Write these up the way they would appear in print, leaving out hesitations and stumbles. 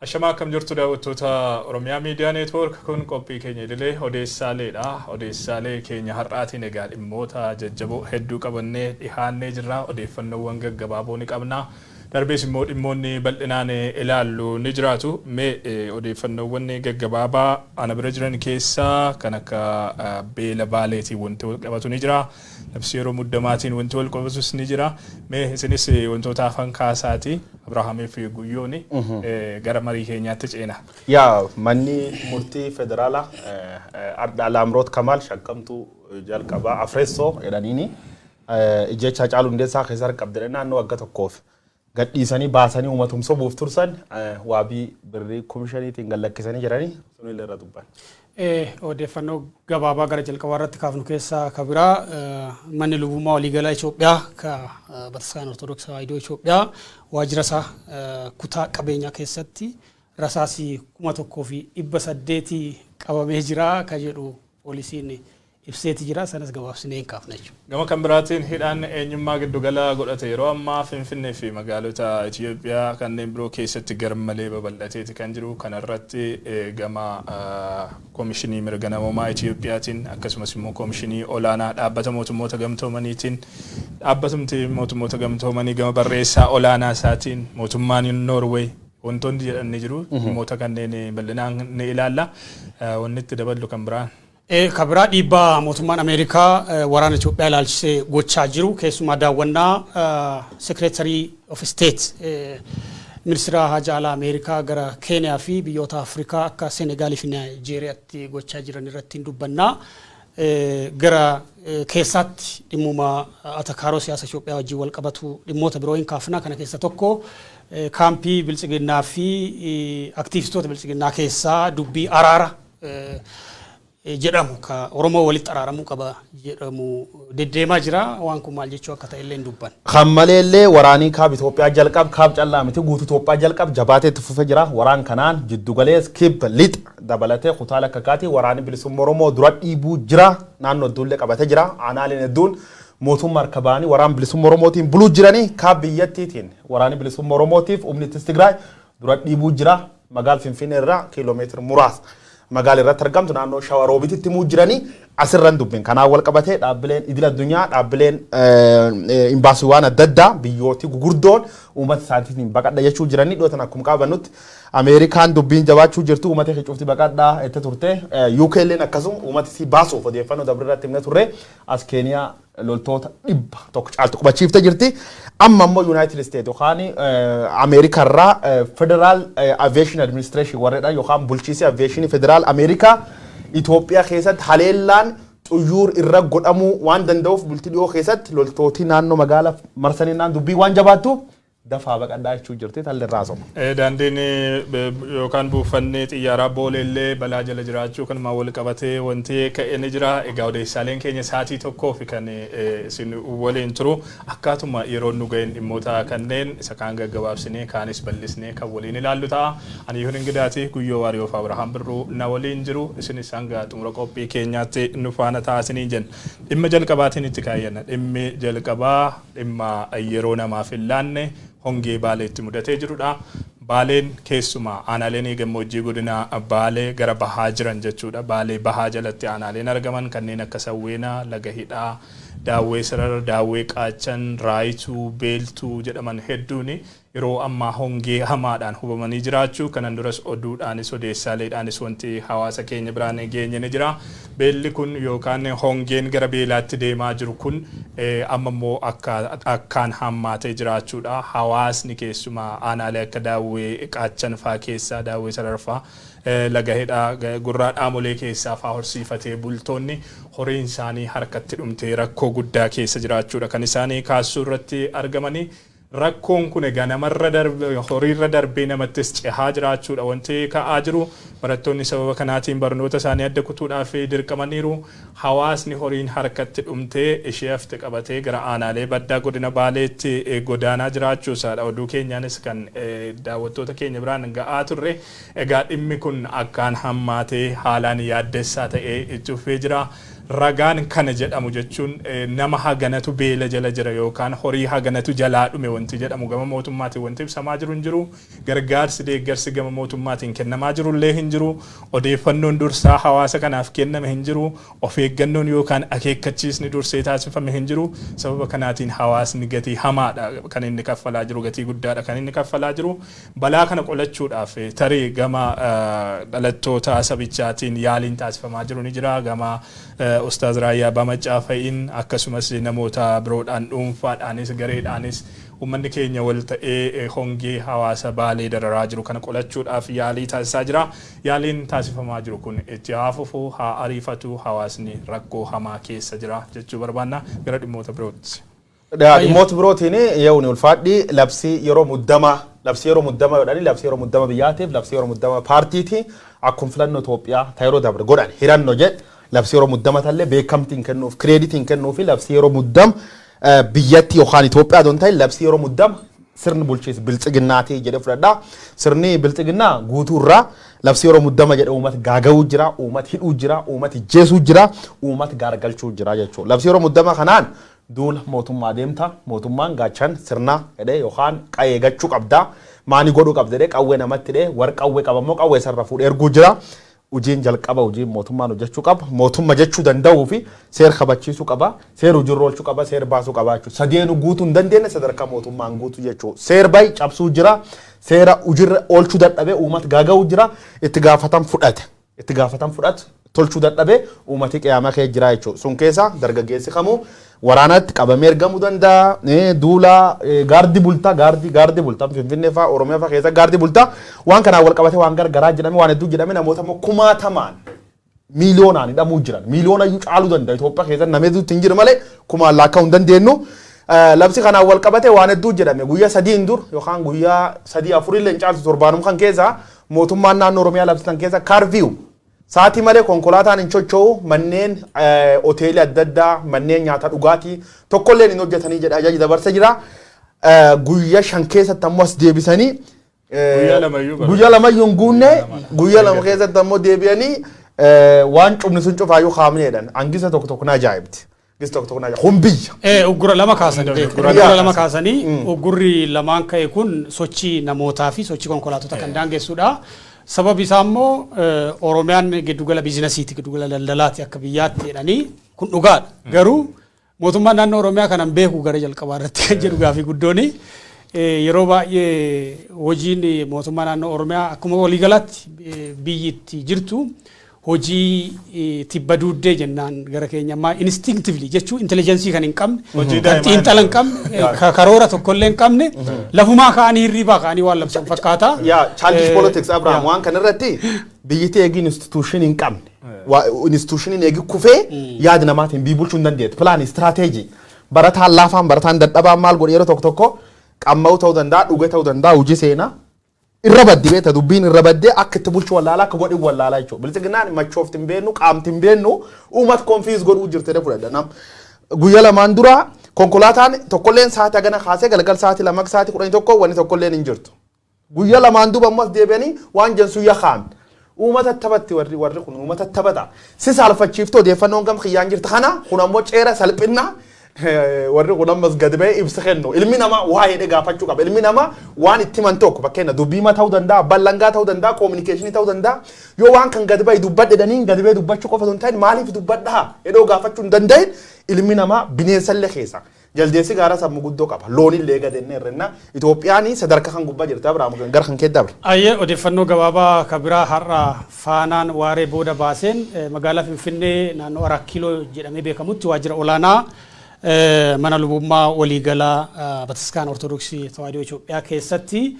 Ashamaa, akkam jirtu daawwattoota Oromiyaa Miidiyaa Neetwoork? Kun qophii keenya idilee odeessaaleedha. Odeessaalee keenya har'aatiin egaa dhimmoota jajjaboo hedduu qabannee dhihaannee jirra. Odeeffannoowwan gaggabaaboo ni qabna. Darbees immoo dhimmoonni bal'inaan ilaallu ni jiraatu. Mee odeeffannoowwan gaggabaabaa ana bira jiran keessaa kan akka beela Baaleetiin wanti wal qabatu ni jira. Labsii yeroo muddamaatiin wanti wal qabatus ni jira. Mee isinis wantoota hafan kaasaati. Abrahaamii fi Guyyooni gara marii keenyaatti ceena. Yaa, manni murtii federaalaa Ardhaa Laamroot Kamaal shakkamtuu jalqabaa Afreessoo jedhaniini ijjecha Hacaaluu Hundeessaa keessa harka qabdee naannoo waggaa tokkoof gadhiisanii baasanii uummatum sobuuf tursan waabii birrii 5,000tiin gad lakkisanii jiranii sunillee irra dubban. Odeeffannoo gabaabaa gara jalqabaa irratti kaafnu keessaa ka biraa, manni lubummaa waliigalaa Itoophiyaa ka Bataskaana Ortodoksii Tawaahidoo Itoophiyaa waajjira isaa kutaa qabeenyaa keessatti rasaasii 1800 qabamee jira ka jedhu poolisiin ibseeti jira. Sanas gabaabsinee hin kaafna jechuudha. Gama kan biraatiin, hidhaan eenyummaa giddugala godhate yeroo ammaa Finfinnee fi magaalota Itoophiyaa kanneen biroo keessatti garmalee babal'ateeti kan jiru. Kanarratti gama Koomishinii Mirga Namoomaa Itoophiyaatiin, akkasumas immoo Koomishinii Olaanaa Dhaabbata Mootummoota Gamtoomaniitiin, dhaabbatumti Mootummoota Gamtoomanii gama barreessaa olaanaa isaatiin, mootummaan Noorweey wantoonni jedhan ni jiru. Dhimmoota kanneen bal'inaan ni ilaalla. Wanni itti daballu kan biraan? Ka biraa, dhiibbaa mootummaan Ameerikaa waraana Itoophiyaa ilaalchisee gochaa jiru, keessumaa daawwannaa Secretary of State, ministeera haja alaa Ameerikaa gara Keeniyaa fi biyyoota Afrikaa akka Senegaalii fi Naayijeeriyaatti gochaa jiran irratti hin dubbannaa. Gara keessaatti dhimmuma atakaaroo siyaasa Itoophiyaa wajjin wal qabatu dhimmoota biroo hin kaafna. Kana keessa tokko, kaampii Biltsiginnaa fi aktiivistoota Biltsiginnaa keessaa dubbii araara jedhamu, ka Oromoo walitti araaramuu qaba jedhamu deddeemaa jira. Waan kun maal jechuu akka ta'e illee hin dubban. Kan maleellee waraanii kaab Itoophiyaa jalqab, kaab callaa miti, guutuu Itoophiyaa jalqab jabaatee itti fufee jira. Waraan kanaan jiddugalees, kibba, lixa dabalatee kutaalee akka kaatii waraanni bilisummaa Oromoo dura dhiibuu jira. Naannoo hedduullee qabatee jira. Aanaaleen hedduun mootummaa harka ba'anii waraan bilisummaa Oromootiin buluu jiranii. Kaab biyyattiitiin waraanni bilisummaa Oromootiif humni ittis Tigraay dura dhiibuu jira. Magaal Finfinnee irraa kiiloomeetira muraasa magaala irratti argamtu naannoo Shawaroobititti himuu jiranii asirran dubbin. Kanaan wal qabatee dhaabbileen idil addunyaa, dhaabbileen imbaasiiwwan adda addaa, biyyooti gugurdoon uummata isaaniitiin baqadha jechuu jiranii. Dhiyootan akkuma qabannutti Ameerikaan dubbiin jabaachuu jirtu, uummata ishee cufti baqadha itti turte. UK illeen akkasuma uummata isii baasuuf odeeffannoo dabre irratti himne turre. As Keeniyaa loltoota 100 caaltu qubachiiftee jirti. Amma immoo United States yookaan Ameerikaa irraa Federal Aviation Administration warreedha, yookaan bulchiinsi aviation federal Ameerikaa, Itoophiyaa keessatti haleellaan xuyyuur irra godhamuu waan danda'uuf bultii dhiyoo keessatti loltooti naannoo magaala marsanii naan dubbii waan jabaattu dafaa baqadhaa jechuu jirti, talli irraa soma. Daandiin yookaan buufanni xiyyaaraa Booleellee balaa jala jiraachuu kanumaan wal qabatee wanti ka'e ni jira. Egaa odeessaaleen keenya sa'aatii tokkoo fi kan isin waliin turu. Akkaatuma yeroon nu ga'een dhimmoota kanneen isa kaan gaggabaabsinee kaanis bal'isnee kan waliin ilaallu ta'a. Ani Yihuun Ingidaati, Guyyoo Waariyoo fi Abrahaam Birruu na waliin jiru. Isinis hanga xumura qophii keenyaatti nu faana ta'aa isiniin jenna. Dhimma jalqabaatiin itti kaayyanna. Dhimmi jalqabaa dhimma yeroo namaaf hin laanne hongee Baaleetti mudatee jirudha. Baaleen keessumaa aanaaleen gammoojjii godina Baalee gara bahaa jiran jechuudha. Baalee bahaa jalatti aanaaleen argaman kanneen akka Sawweenaa, Laga Hidhaa, Daawwee Sarara, Daawwee Qaachan, Raayituu, Beeltuu jedhaman hedduun yeroo ammaa hongee hamaadhaan hubamanii jiraachuu kanan duras oduudhaanis odeessaaleedhaanis wanti hawaasa keenya biraan geenye ni jira. Beelli kun yookaan hongeen gara beelaatti deemaa jiru kun amma immoo akka akkaan hammaatee jiraachuudha. Hawaasni keessumaa aanaalee akka Daawwee Qaachan faa keessaa, Daawwee Sararfaa, Laga Hidhaa, Gurraa Dhaamolee keessaa faa horsiifatee bultoonni horiin isaanii harkatti dhumtee rakkoo guddaa keessa jiraachuudha kan isaanii kaasuu irratti argamanii. Rakkoon kun egaa namarra darbe, horiirra darbee namattis cehaa jiraachuudha wanti ka'aa jiru. Barattoonni sababa kanaatiin barnoota isaanii adda kutuudhaaf dirqamaniiru. Hawaasni horiin harkatti dhumtee ishee hafte qabatee gara aanaalee baddaa godina Baaleetti godaanaa jiraachuu isaadha. Oduu keenyaanis kan daawwattoota keenya biraan ga'aa turre. Egaa dhimmi kun akkaan hammaatee haalaan yaaddessaa ta'ee itti fufee jira. Ragaan kana jedhamu jechuun nama haganatu beela jala jira yookaan horii haganatu jalaa dhume wanti jedhamu gama mootummaatiin wanti ibsamaa jiru hin jiru. Gargaarsi, deeggarsi gama mootummaatiin kennamaa jiru illee hin jiru. Odeeffannoon dursaa hawaasa kanaaf kenname hin jiru. Of eeggannoon yookaan akeekkachiisni dursee taasifame hin jiru. Sababa kanaatiin hawaasni gatii hamaadha kan inni kaffalaa jiru, gatii guddaadha kan inni kaffalaa jiru. Balaa kana qolachuudhaaf tarii gama dhalattoota sabichaatiin yaaliin taasifamaa jiru ni jira. Gama Ustaaz Raayyaa Abbaa Maccaa fa'iin, akkasumas namoota biroodhaan, dhuunfaadhaanis gareedhaanis uummanni keenya wal ta'ee hongee hawaasa Baalee dararaa jiru kana qolachuudhaaf yaalii taasisaa jira. Yaaliin taasifamaa jiru kun itti haa fufu, haa ariifatu, hawaasni rakkoo hamaa keessa jira jechuu barbaanna. Gara dhimmoota birootti. Dhimmoota birootiin yoo ni ulfaadhi, labsii yeroo muddamaa, labsii yeroo muddamaa godhanii, labsii yeroo muddama biyyaatiif, labsii yeroo muddama paartiiti. Akkuma filannoo Itoophiyaa ta yeroo dabre godhan hirannoo jedhe, labsii yeroo muddama tallee beekamtiin kennuuf, credit iin kennuufi labsii yeroo muddama biyyatti yookaan Itoophiyaa don ta'e, labsii yeroo muddama sirni bulchiinsa Biltsiginnaatii jedhee fudhadha. Sirni Biltsiginnaa guutuurraa labsii yeroo muddama jedhe uummata gaaga'uu jira, uummata hidhuu jira, uummata ijjeesuu jira, uummata gaargalchuu jira jechuudha. Labsii yeroo muddama kanaan duula mootummaa deemta, mootummaan gaachan sirna jedhee yookaan qa'ee gachuu qabda, maani godhuu qabda jedhee qawwee namatti hidhee, warra qawwee qabammoo qawwee sarara fuudhee erguu jira. Hojiin jalqaba, hojiin mootummaan hojjechuu qaba, mootummaa jechuu danda'uu fi seera kabachiisuu qaba, seera hojiirra oolchuu qaba, seera baasuu qaba jechuudha. Sadeenu guutuu hin dandeenye sadarkaa mootummaan guutuu jechuudha. Seera bayi cabsuu jira, seera hojiirra oolchuu dadhabee uummata gaaga'uu jira, itti gaafatam fudhate. Itti gaafatam fudhatu tolchuu dadhabee uummati qiyaamaa kee jira jechuudha. Sun keessa dargaggeessi kamuu waraanatti qabamee ergamuu danda'a. Duula gaardii bultaa, gaardii bultaa Finfinnee fa'aa, Oromiyaa fa'aa keessa gaardii bultaa. Waan kanaan wal qabatee waan gargaraa jedhame, waan hedduu jedhame, namoota immoo kumaatamaan, miiliyoonaan hidhamuu jiran. Miiliyoona iyyuu caaluu danda'a. Itoophiyaa keessa nama hedduutti hin jiru malee kumaan lakkaa'uu hin dandeenyu. Labsi kanaan wal qabate waan hedduu jedhame. Guyyaa 3n dur yookaan guyyaa 3 afurillee hin caaltu, torbaanum kan keessa mootummaan naannoo Oromiyaa labsitan keessa curfew, sa'aatii malee konkolaataan hin socho'u, manneen hoteelii adda addaa, manneen nyaata dhugaatii tokkolleen hin hojjetanii jedha ajaji dabarsa jira. Guyyaa 5 keessatti ammoo as deebisanii Guyyaa lamayyuu bara. Guyyaa lamayyuu hin guunne, guyyaa 2 keessatti ammoo deebi'anii waan cufni sun cufaayyuu kaa'amneedhaan hangisa tokko tokko na ajaa'ibti. Gisa tokko tokko na ajaa'ibti. Kun biyya. Uggura lama kaasan. Uggura uggura lama kaasanii, uggurri lamaan ka'e kun sochii namootaa fi sochii konkolaattota kan daangessudha. Sababi isaa immoo Oromiyaan giddugala business iiti, giddugala daldalaati akka biyyaatti jedhanii, kun dhugaadha. Garuu mootummaan naannoo Oromiyaa kanan beeku gara jalqabaa irratti kan jedhu gaafii guddooni. Yeroo baay'ee hojiin mootummaa naannoo Oromiyaa akkuma waliigalaatti biyyi itti jirtu hojii tibba duuddee jennaan gara keenya ammaa, instinctively jechuun intelligence kan hin qabne, Hojii kan daa'imaa xiinxala hin qabne, karoora tokkollee hin qabne, lafumaa ka'anii, hirribaa ka'anii waan labsan fakkaata. Yaa, childish politics, Abraham, waan kana irratti biyyittii eegi institution hin qabne, institution eegi kufee yaada namaatiin biyyi bulchuu hin dandeettu. Plan, strategy, barataan laafaan, barataan dadhabaan maal godhe, yeroo tokko tokko qamma'uu ta'uu danda'a, dhuge ta'uu danda'a, hojii seenaa irra baddi beekta, dubbiin irra baddee akka itti bulchu wallaalaa, akka godhin wallaalaa jechuudha. Biltsiginnaan machoofti hin beeknu, qaamti hin beeknu, uummata confuse godhuu jirti jedhee fudhadha. Nam guyyaa lamaan dura konkolaataan tokkolleen sa'aatii hagana kaasee galgal sa'aatii 2, sa'aatii 11 wanni tokkolleen hin jirtu. Guyyaa lamaan duuba ammas deebi'anii waan jensu yakaan. Uummata taphatti, warri kun uummata taphata. Si saalfachiiftuu odeeffannoon gam kiyyaan jirti kana kun ammoo ceera salphinna warri kun ammas gadi ba'ee ibsa kennu. Ilmi namaa waa jedhee gaafachuu qaba. Ilmi namaa waan itti himan tokko, fakkeenya dubbii ta'uu danda'a, ballangaa ta'uu danda'a, communication ta'uu danda'a. Yoo waan kan gadi ba'e dubbadhe jedhanii gadi ba'ee dubbachuu qofa osoo hin ta'in, maaliif dubbadhaa jedhoo gaafachuu hin danda'in, ilmi namaa bineensallee keessa. Jaldeessi gaara sammuu guddoo qaba. Loonillee gad inni hir'inna. Itoophiyaan sadarkaa kan gubbaa jirti, Abrahaam, gara kan kee dabre. Ayyee, odeeffannoo gabaabaa kan biraa har'a Faanaan waaree booda baaseen, magaalaa Finfinnee naannoo Arat Kiiloo jedhamee beekamutti waajjira olaanaa mana lubummaa waliigalaa Bataskaana Ortodoksii Tawaahidoo Itoophiyaa keessatti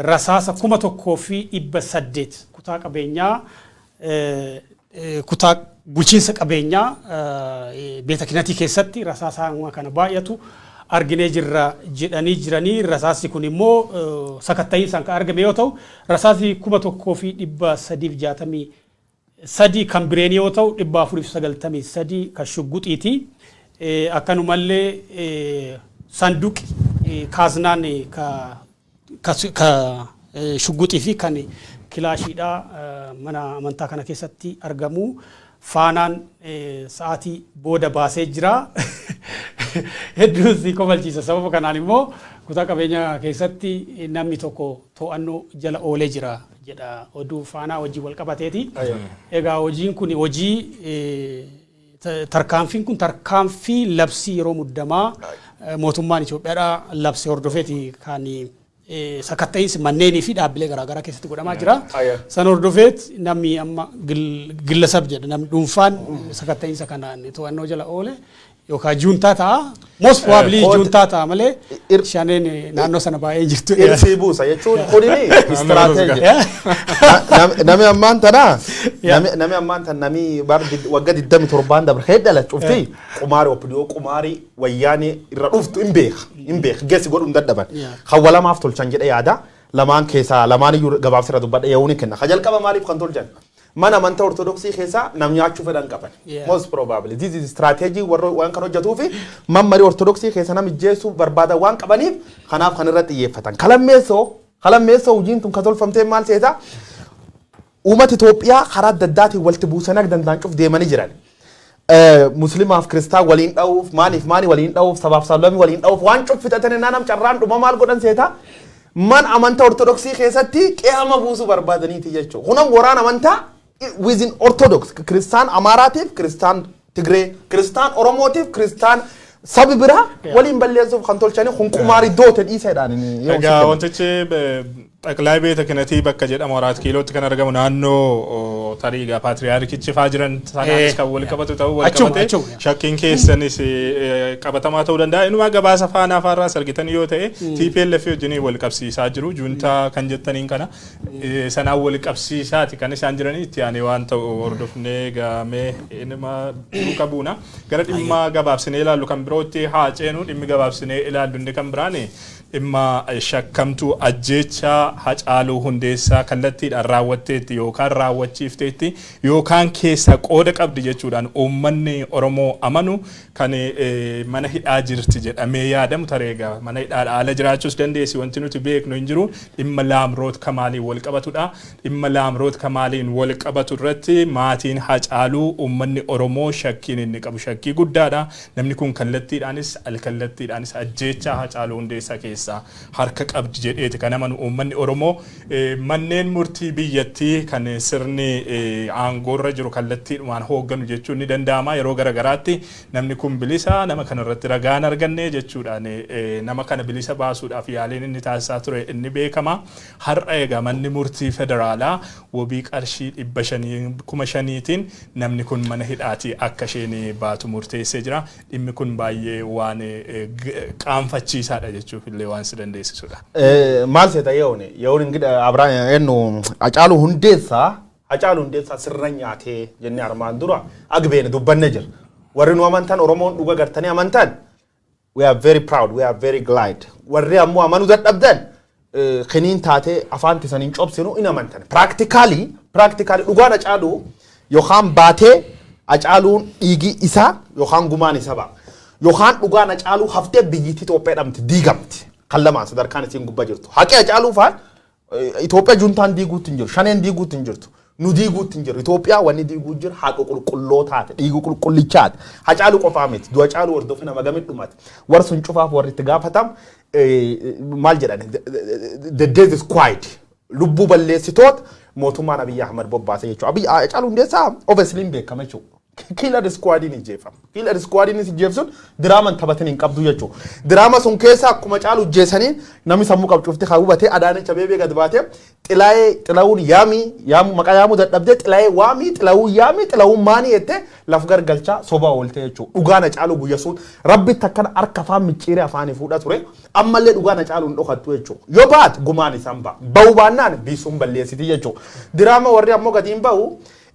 rasaasa 1800 kutaa qabeenyaa, kutaa bulchiinsa qabeenyaa beeta kinatii keessatti rasaasa kana baay'atu arginee jirra jedhanii jiranii. Rasaasni kun immoo sakatta'iinsaan kan argame yoo ta'u, rasaasni 1363 kan bireenii yoo ta'u, 493 kan shugguxiiti. Akkanumallee sanduuqi, kaaznaan ka shugguxii fi kan kilaashiidha mana amantaa kana keessatti argamu. Faanaan sa'aatii booda baasee jira. Hedduun si kofalchiisa. Sababa kanaan immoo kutaa qabeenya keessatti namni tokko to'annoo jala oolee jira jedha, oduu Faanaa wajjin wal qabateeti. Egaa hojiin kun hojii tarkaanfiin kun tarkaanfii labsii yeroo muddamaa mootummaan Itoophiyaadhaa labsee hordofeeti kan sakatta'iinsi manneenii fi dhaabbilee garaagaraa keessatti godhamaa jira. San hordofeet namni amma gillasab jedha, namni dhuunfaan sakatta'iinsa kanaan to'annoo jala oole yookaan juuntaa ta'a. Most probably juuntaa ta'a malee shaneen naannoo sana baay'ee jirtu. Irsii buusa jechuun kunini istiraateejii. Nami ammaan tana nami ammaan tan nami bar wagga 27 dabre hedda cufti qumaari OPDO, qumaarii wayyaanii irra dhuftu hin beeka, geessi godhuu hin dadhaban. Kan walamaaf tolchan jedhe yaada. Lamaan keessaa lamaan iyyuu gabaabsirra dubbadha yeewuni kenna. Ka jalqaba maaliif kan tolchan? Mana amantaa Ortodoksii keessaa nam nyaachuu fedhan qaban. Most probably this is strategy warra waan kan hojjetuu fi mammarii Ortodoksii keessa nam ijjeessuu barbaadan waan qabaniif kanaaf kan irratti xiyyeeffatan. Kalammeessoo hojiin tun kan tolfamtee maal seeta? Uummata Itoophiyaa karaa adda addaatiin walitti buusanii akka danda'an cuf deemanii jiran. Muslimaaf Kiristaan waliin dha'uuf, maaliif maali waliin dha'uuf, sabaaf sablamii waliin dha'uuf waan cuf fixatanii naannam carraan dhuma maal godhan seeta? Man amantaa Ortodoksii keessatti qe'ama buusuu barbaadaniiti jechuudha. Kunan waraan amantaa within Orthodox, Kiristaan Amaaraatiif, Kiristaan Tigree, Kiristaan Oromootiif, Kiristaan sabi biraa waliin balleessuuf kan tolchanii kun qumaarii doote dhiiseedhaan. Egaa wantichi xaqilaa beeta kinatii bakka jedhamu Araat Kiilootti kan argamu, naannoo tarii egaa paatriyaarikichi faa jiran sanaanis kan wal qabatu ta'uu wal qabate shakkiin keessanis qabatamaa ta'uu danda'a. Inumaa gabaasa Faanaa faarraas argitan yoo ta'e TPLF wajjin wal qabsiisaa jiru. Juuntaa kan jettaniin kana sanaan wal qabsiisaati kan isaan jiranii. Itti aanee waan ta'u hordofnee gaamee inuma duuka buuna. Gara dhimma gabaabsinee ilaallu kan birootti haa ceenu. Dhimmi gabaabsinee ilaallu inni kan biraani dhimma shakkamtuu ajjeechaa Hacaaluu Hundeessaa kallattiidhaan raawwatteetti yookaan raawwachiifteetti yookaan keessa qooda qabdi jechuudhaan uummanni Oromoo amanu kan mana hidhaa jirti jedhamee yaadamu, tareega mana hidhaadha ala jiraachuus dandeessi, wanti nuti beeknu hin jiru, dhimma Laamroot Kamaaliin wal qabatudha. Dhimma Laamroot Kamaaliin wal qabatu irratti maatiin Hacaaluu, uummanni Oromoo shakkiin inni qabu shakkii guddaadha. Namni kun kallattiidhaanis alkallattiidhaanis ajjeechaa Hacaaluu Hundeessaa keessaa harka qabdi jedheeti kan amanu uummanni Oromoo. Manneen murtii biyyattii kan sirni aangoorra jiru kallattiidhumaan hoogganu jechuun ni danda'ama. Yeroo garagaraatti namni kun bilisa, nama kana irratti ragaan arganne jechuudhaan nama kana bilisa baasuudhaaf yaaliin inni taasisaa ture inni beekama. Har'a egaa manni murtii federaalaa wabii qarshii 500, 5,000tiin namni kun mana hidhaatii akka isheen baatu murteessee jira. Dhimmi kun baay'ee waan qaanfachiisaadha jechuuf illee waan si dandeessisudha. Maal seeta yeroon yeroon ingida Abiraan ennu Hacaaluu Hundeessaa sirna nyaatee jennee armaan dura agbeene dubbanne jira. Warri nu amantan, Oromoon dhuga gartanii amantan, we are very proud, we are very glad. Warri ammoo amanuu dadhabdan kiniin taatee afaan tisaniin cobsinu in amantan. Practically dhugaan Hacaaluu yookaan baatee Hacaaluun dhiigi isaa yookaan gumaan isa ba'a. Yookaan dhugaan Hacaaluu haftee biyyittii Itoophiyaa dhamti diigamti. Kan lamaan sadarkaan isiin gubbaa jirtu. Haqi Hacaaluu faan Itoophiyaa juntaan diiguutti hin jiru. Shaneen diiguutti hin jirtu. Nu diiguutti hin jiru. Itoophiyaa wanni diiguu jiru haqa qulqulloo taate, dhiigu qulqullichaati. Hacaaluu qofaa miti. Du'a Hacaaluu hordofe nama gamit dhumate. Warri sun cufaaf warri itti gaafatam maal jedhan, the death is quiet. Lubbuu balleessitoota mootummaan Abiyyi Ahmad bobbaase jechuudha. Abiyyi Hacaaluu Hundeessaa obviously hin beekama jechuudha. Killer squadiin ijjeefama. Killer squadiin ijjeefsuun diraaman taphatan hin qabdu jechuudha. Diraama sun keessa akkuma Caalu ijjeessanii namni sammuu qabu cufti haa hubatee Adaanech Abeebee gad baatee Xilaayee Xilawuun yaamii yaamu maqaa yaamuu dadhabdee Xilaayee waamii Xilawuun yaamii Xilawuun maanii jettee laf gargalchaa sobaa oolte jechuudha. Dhugaan Hacaaluu guyya sun rabbitti akkana harka afaan micciiree afaanii fuudha ture. Ammallee dhugaan Hacaaluu hin dhokattu jechuudha. Yoo baate gumaan isaan ba'a. Ba'uu baannaan biisuun balleessiti jechuudha. Diraama warri ammoo gadi hin ba'u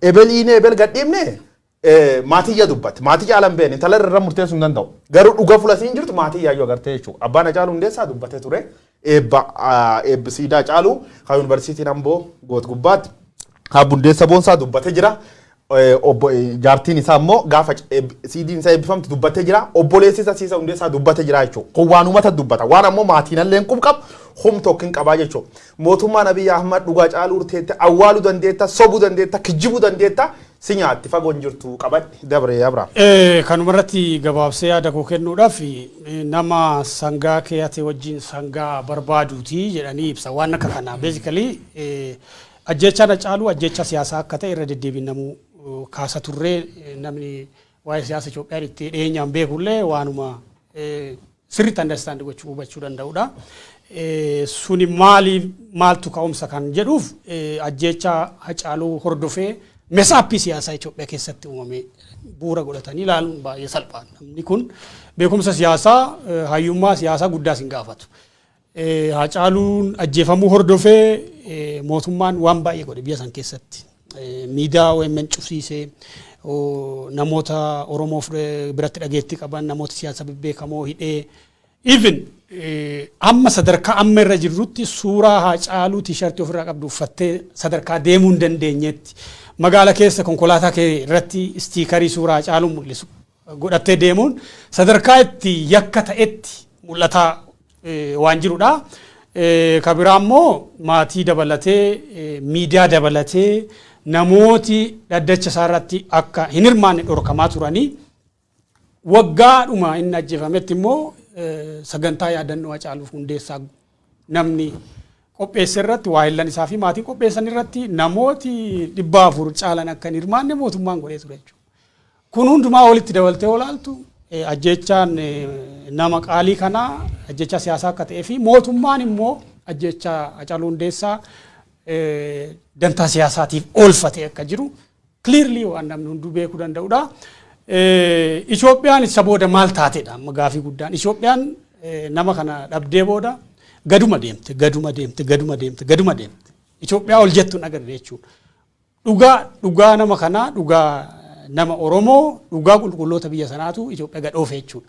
ebeliine ebel gadhiifne maatiyya dubbatti. Maatii caalan beene intala irra murteessuu hin danda'u. Garuu dhuga fuula siin jirtu maatii yaayyuu agartee jechuudha. Abbaan Hacaaluu Hundeessaa dubbatee ture. Eebba eebbi siidaa Caaluu kan yuunivarsiitiin Amboo goot gubbaatti. Haa Hundeessa Boonsaa dubbatee jira. Obbo jaartiin isaa immoo gaafa siidiin isaa eebbifamtu dubbattee jira. Obboleessi isaa Siisa Hundeessaa dubbatee jira jechuudha. Kun waan uummata dubbata. Waan ammoo maatiin illee qub qabu hum tokko hin qabaa jechuudha. Mootummaan Abiyyi Ahmad dhugaa caaluu urteette awwaaluu dandeetta, sobuu dandeetta, kijjibuu dandeetta, si nyaatti, fagoo hin jirtu, qabadhi dabre Abrahaam. Kanumarratti gabaabsee yaada koo kennuudhaaf, nama sangaa keeyate wajjin sangaa barbaaduuti jedhanii ibsa waan akka kanaa. Basically, ajjechaan Hacaaluu ajjecha siyaasaa akka ta'e irra deddeebiin namuu kaasa turree, namni waa'ee siyaasa Itoophiyaan itti dhiyeenyaan beekullee waanuma sirriitti understand gochuu, hubachuu danda'udha. Suni maali, maaltu ka'umsa kan jedhuuf, ajjecha Hacaaluu hordofee mess upii siyaasaa Itoophiyaa keessatti uumame bu'uura godhatanii ilaaluun baay'ee salphaa. Namni kun beekumsa siyaasaa, hayyummaa siyaasaa guddaas hin gaafatu. Hacaaluun ajjeefamuu hordofee mootummaan waan baay'ee godhe biyya san keessatti. Miidiyaa OMN cufsiisee, namoota Oromoof biratti dhageettii qaban, namoota siyaasa bebbeekamoo hidhee, even amma sadarkaa amma irra jirrutti suuraa Haacaaluu T-shirtii ofirraa qabdu uffattee sadarkaa deemuu hin dandeenyetti, magaala keessa konkolaataa kee irratti stickerii suuraa Haacaaluu mul'isu godhattee deemuun sadarkaa itti yakka ta'etti mul'ataa waan jirudha. Ka biraa immoo maatii dabalatee, miidiyaa dabalatee, namooti dhaddacha isaa irratti akka hin hirmaanne dhorkamaa turanii, waggaadhuma inni ajjeefametti immoo sagantaa yaadannoo Hacaaluu Hundeessaa namni qopheesse irratti, waahillan isaa fi maatii qopheessan irratti namooti 400 caalan akka hin hirmaanne mootummaan godhee ture jechuudha. Kun hundumaa walitti dabaltee olaaltu, ajjechaan nama qaalii kanaa ajjechaa siyaasaa akka ta'ee fi mootummaan immoo ajjechaa Hacaaluu Hundeessaa dantaa siyaasaatiif oolfatee akka jiru clearly waan namni hunduu beekuu danda'udha. Itoophiyaan isa booda maal taateedha amma gaafii guddaan. Itoophiyaan nama kana dhabdee booda gaduma deemte, gaduma deemte, gaduma deemte, gaduma deemte. Itoophiyaa ol jettuun agarre jechuudha. Dhugaa dhugaa nama kanaa, dhugaa nama Oromoo, dhugaa qulqulloota biyya sanaatu Itoophiyaa gad oofe jechuudha.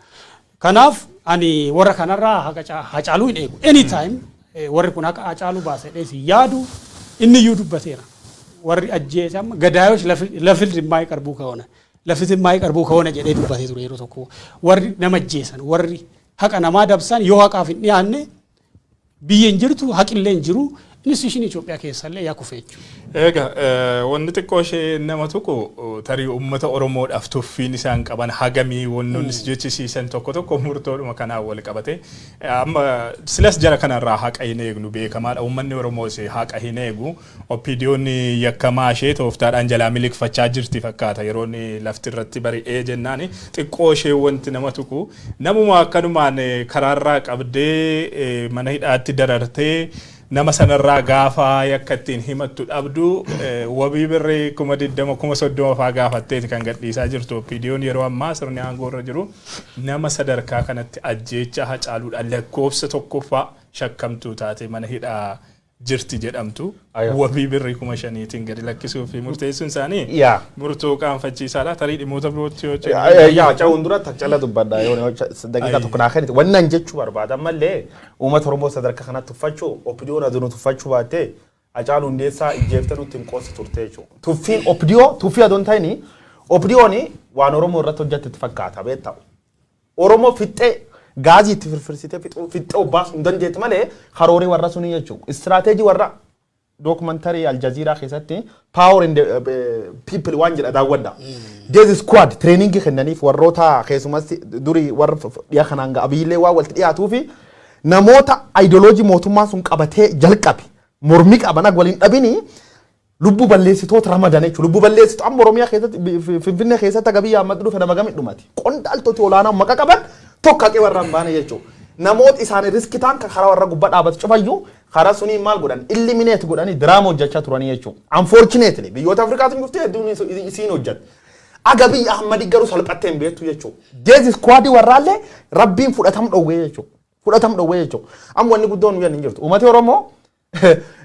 Kanaaf ani warra kanarraa haqa Hacaaluu hin eegu. Anytime warri kun haqa Hacaaluu baasa jedhee si yaadu, inni iyyuu dubbateera. Warri ajjeese amma ገዳዮች ለፍርድ የማይቀርቡ ከሆነ ለፍትህ የማይቀርቡ ከሆነ jedhee dubbatee ture yeroo tokko. Warri nama ajjeesan, warri haqa namaa dabsan yoo haqaaf hin dhiyaanne, biyya hin jirtu, haqillee hin jiru, institutionii Itoophiyaa keessallee yaa kufe jechuudha. Egaa wanni xiqqoo ishee nama tuqu, tarii uummata Oromoodhaaf tuffiin isaan qaban hagamii, wannoonni jechisiisan tokko tokko murtoodhuma kanaan wal qabate. Amma silas jara kanarraa haqa hin eegnu, beekamaadha. Uummanni Oromoos haqa hin eegu. OPDOn yakkamaa ishee tooftaadhaan jalaa miliqfachaa jirti fakkaata yeroo inni lafti irratti bari'ee jennaan. Xiqqoo ishee wanti nama tuqu, namuma akkanumaan karaarraa qabdee mana hidhaatti darartee, nama sanarraa gaafa yakka ittiin himattu dhabdu, wabii birrii 20,000, 30,000 fa'aa gaafatteeti kan gadhiisaa jirtu. OPDOn yeroo ammaa sirni aangoo irra jiru nama sadarkaa kanatti ajjeecha Hacaaluudhaan lakkoofsa tokkoffaa shakkamtuu taate mana hidhaa jirti jedhamtu wabii birrii 5,000tiin gadi lakkisuu fi murteessuun isaanii murtoo qaanfachiisaadha. Tarii dhimmoota birootti yoo Yaa ca'uun dura cala dubbadha, yoo daqiiqaa tokko naa kennite. Wannan jechuu barbaada ammallee, uummata Oromoo sadarkaa kanatti tuffachuu OPDOn aduu tuffachuu baattee Hacaaluu Hundeessaa ijjeeftee nutti hin qoosi turte jechuudha. Tuffiin OPDO tuffii adoon ta'ini, OPDOn waan Oromoo irratti hojjette itti fakkaata, beektaa. Oromoo fixxee gaazii itti firfirsitee fixxee obbaasuu hin dandeetti malee karoorii warra sunii jechuudha. Istiraateejii warra documentary Aljazeeraa keessatti Power in the People waan jedha daawwadha. Death Squad trainingii kennaniif, warroota keessumas durii warra dhiya kanaan Abiyyiillee waan walitti dhiyaatuu fi namoota ideology mootummaa sun qabatee jalqabe mormii qaban akka waliin dhabini lubbuu balleessitoota ramadan jechuudha. Lubbuu balleessitu amma Oromiyaa keessatti, Finfinnee keessatti akka biyya ammatti dhufe nama gamii dhumati. Qondaaltoti olaanaa maqa qaban tokko haqee warra hin baane jechuudha. Namoota isaanii risk ta'an kan karaa warra gubbaa dhaabatu cufayyuu karaa sunii maal godhan, eliminate godhanii diraama hojjechaa turanii jechuudha. Unfortunately, biyyoota Afrikaatiin dhuftee hedduun isiin hojjette. Aga biyya Ahmadi garuu salphattee hin beektu jechuudha. Death squad warraallee rabbiin fudhatam dhowwee jechuudha. Fudhatam dhowwee jechuudha. Amma wanni guddoon nu hin jirtu. Uummati Oromoo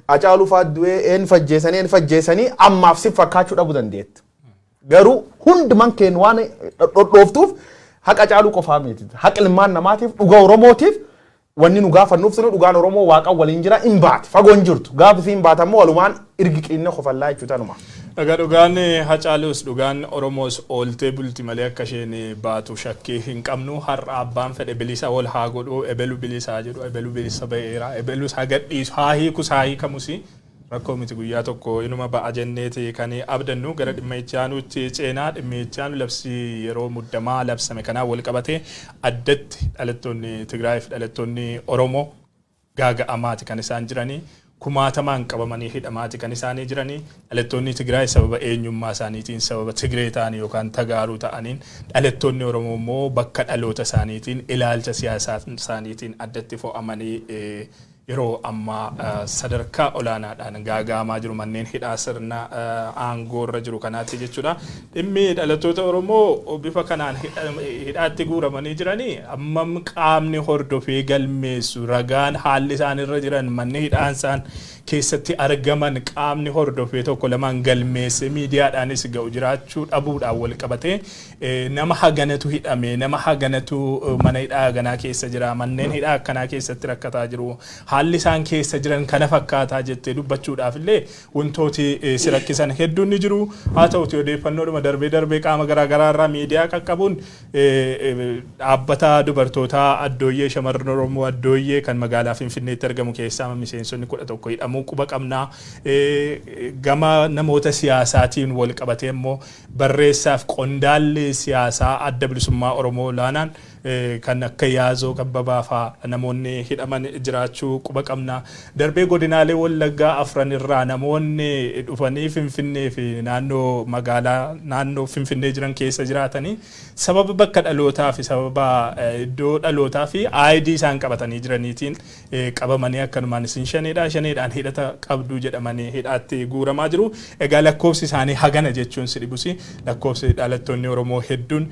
Hacaaluu fa'aa du'ee een fajjeessanii ammaaf si fakkaachuu dhabuu dandeetti. Garuu hundumaan keenya waan dhodhooftuuf haqa Hacaaluu qofaa miti. Haqa ilmaan namaatiif, dhuga Oromootiif wanni nu gaafannuuf sunu dhugaan Oromoo Waaqa waliin jira, hin baate, fagoo hin jirtu. Gaafa isiin baate ammoo walumaan irgi qiinne kofallaa jechuu tanuma. Egaa dhugaan Hacaaluus dhugaan Oromoos ooltee bulti malee akka isheen baatu shakkii hin qabnu. Har'a abbaan fedhe bilisa wal haa godhu, ebelu bilisaa jedhu, ebelu bilisa ba'eera, ebelus haa gadhiisu, haa hiikus haa hiikamus, rakkoo miti, guyyaa tokko inuma ba'a jenneeti kan abdannu. Gara dhimma itti aanutti ceenaa. Dhimmi itti aanu labsii yeroo muddamaa labsame kanaan wal qabatee addatti dhalattoonni Tigraay fi dhalattoonni Oromoo gaaga'amaati kan isaan jiranii. Kumaatamaan qabamanii hidhamaati kan isaanii jiranii. Dhalattoonni Tigraay sababa eenyummaa isaaniitiin, sababa Tigree ta'anii yookaan Tagaaruu ta'aniin, dhalattoonni Oromoo immoo bakka dhaloota isaaniitiin, ilaalcha siyaasaa isaaniitiin addatti fo'amanii yeroo ammaa sadarkaa olaanaadhaan gaaga'amaa jiru manneen hidhaa sirna aangoo irra jiru kanaatti jechuudha. Dhimmi dhalattoota Oromoo bifa kanaan hidhaatti guuramanii jiranii ammam qaamni hordofee galmeessu, ragaan haalli isaan irra jiran, manni hidhaan isaan keessatti argaman, qaamni hordofee tokko lamaan galmeesse miidiyaadhaanis ga'u jiraachuu dhabuudhaan wal qabatee nama haganatu hidhame, nama haganatu mana hidhaa haganaa keessa jira, manneen hidhaa akkanaa keessatti rakkataa jiru, haalli isaan keessa jiran kana fakkaataa jettee dubbachuudhaaf illee wantooti si rakkisan hedduun ni jiru. Haa ta'uti odeeffannoodhuma darbee darbee qaama garaagaraa irraa miidiyaa qaqqabuun dhaabbata dubartootaa Addooyyee, shamarran Oromoo Addooyyee kan magaalaa Finfinneetti argamu keessaa miseensonni 11 hidhamuu quba qabnaa. Gama namoota siyaasaatiin wal qabatee immoo barreessaaf qondaalli siyaasaa Adda Bilisummaa Oromoo olaanaan kan akka Yaazoo Kabbabaa fa'aa namoonni hidhaman jiraachuu quba qabna. Darbee godinaalee Wallaggaa afran irraa namoonni dhufanii Finfinnee fi naannoo magaalaa naannoo Finfinnee jiran keessa jiraatanii sababa bakka dhalootaa fi sababa iddoo dhalootaa fi ID isaan qabatanii jiraniitiin qabamanii akkanumaan isin shaneedha, shaneedhaan hidhata qabduu jedhamanii hidhaatti guuramaa jiru. Egaa lakkoofsi isaanii hagana jechuun si dhibusi, lakkoofsi dhalattoonni Oromoo hedduun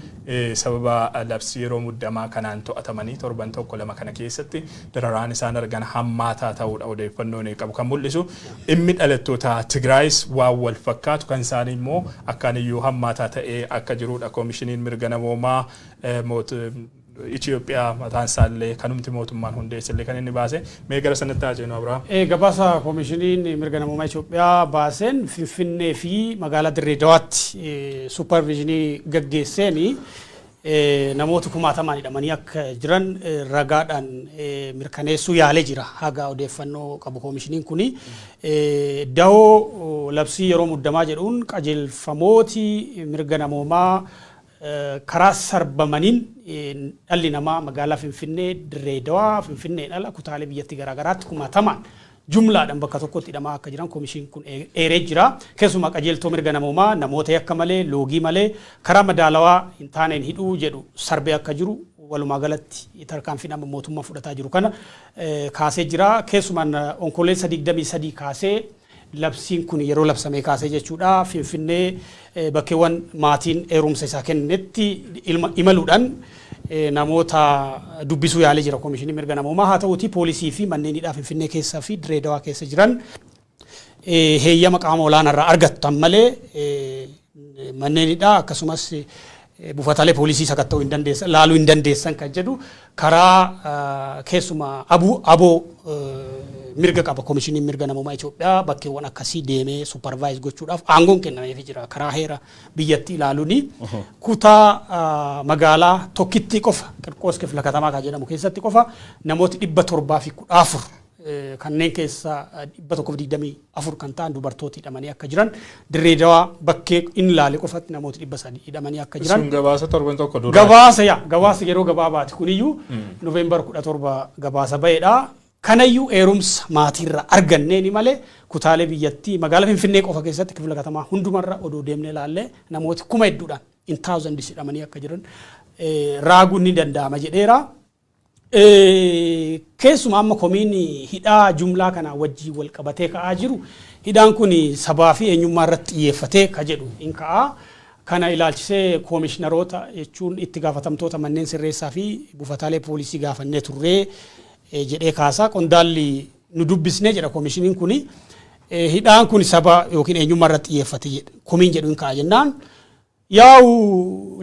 sababa labsii yeroo muddamaa kanaan to'atamanii torban tokko lama kana keessatti dararaan isaan argan hammaataa ta'uudha odeeffannoon qabu kan mul'isu. Dhimmi dhalattoota Tigraayis waan wal fakkaatu, kan isaanii immoo akkaan iyyuu hammaataa ta'ee akka jirudha. Koomishiniin mirga namoomaa Itoophiyaa mataan isaallee kanumti mootummaan hundeessellee kan inni baase. Mee gara sanatti haa ceenu, Abiraam. Gabaasa koomishiniin mirga namoomaa Itoophiyaa baaseen Finfinnee fi magaalaa Dirree Dawaatti supervision gaggeesseeni namoota kumaatamaan hidhamanii akka jiran ragaadhaan mirkaneessuu yaalee jira, haga odeeffannoo qabu koomishiniin kuni. Dahoo labsii yeroo muddamaa jedhuun qajeelfamooti mirga namoomaa karaa sarbamaniin dhalli namaa magaalaa Finfinnee, Dirree Dawaa, Finfinneen ala kutaalee biyyattii garaagaraatti kumaatamaan jumlaadhaan bakka tokkotti hidhamaa akka jiran koomishiniin kun eeree jira. Keessumaa qajeeltoo mirga namoomaa namoota yakka malee, loogii malee, karaa madaalawaa hin taaneen hidhuu jedhu sarbee akka jiru, walumaa galatti tarkaanfiin amma mootummaa fudhataa jiru kana kaasee jira. Keessumaan Onkololeessa 23 kaasee, labsiin kun yeroo labsamee kaasee jechuudha, Finfinnee bakkeewwan maatiin heerumsa isaa kennetti imaluudhaan namoota dubbisuu yaalee jira koomishinii mirga namoomaa. Haa ta'uuti poolisii fi manneen hidhaa Finfinnee keessaa fi Dirree Dawaa keessa jiran heeyyama qaama olaanaarraa argattan malee manneen hidhaa akkasumas buufataalee poolisii sakatta'uu hin dandeessan, laaluu hin dandeessan kan jedhu karaa keessumaa abuu aboo mirga qaba koomishiniin mirga namoomaa Itoophiyaa bakkeewwan akkasii deemee supervise gochuudhaaf aangoon kennameefii jira karaa heera biyyattii ilaaluuni. Kutaa magaalaa tokkittii qofa, Qirqoos kifla katamaa kan jedhamu keessatti qofa, namooti 714, kanneen keessa 124 kan ta'an dubartooti hidhamanii akka jiran, Dirree Dawaa bakkee inni ilaale qofatti namooti 300 hidhamanii akka jiran. Sun gabaasa torban tokko dura. Gabaasa, yaa, gabaasa yeroo gabaabaati kuniyyuu, Noveembar 17 gabaasa ba'edha. Kanayyuu heerumsa maatiirra arganneeni malee kutaalee biyyattii magaalaa Finfinnee qofa keessatti kifla katamaa hundumarra odoo deemnee ilaallee namooti kuma hedduudhaan, in thousands, hidhamanii akka jiran raaguun ni danda'ama jedheera. Keessumaa amma komiin hidhaa jumlaa kana wajjin wal qabatee ka'aa jiru, hidhaan kun sabaa fi eenyummaa irratti xiyyeeffatee ka jedhu hin ka'a. Kana ilaalchisee koomishinaroota jechuun itti gaafatamtoota manneen sirreessaa fi buufataalee poolisii gaafannee turree jedhee kaasa. Qondaalli nu dubbisnee jedha koomishiniin kuni, hidhaan kun saba yookiin eenyummaa irratti xiyyeeffate komiin jedhu hin ka'a jennaan, yaa'u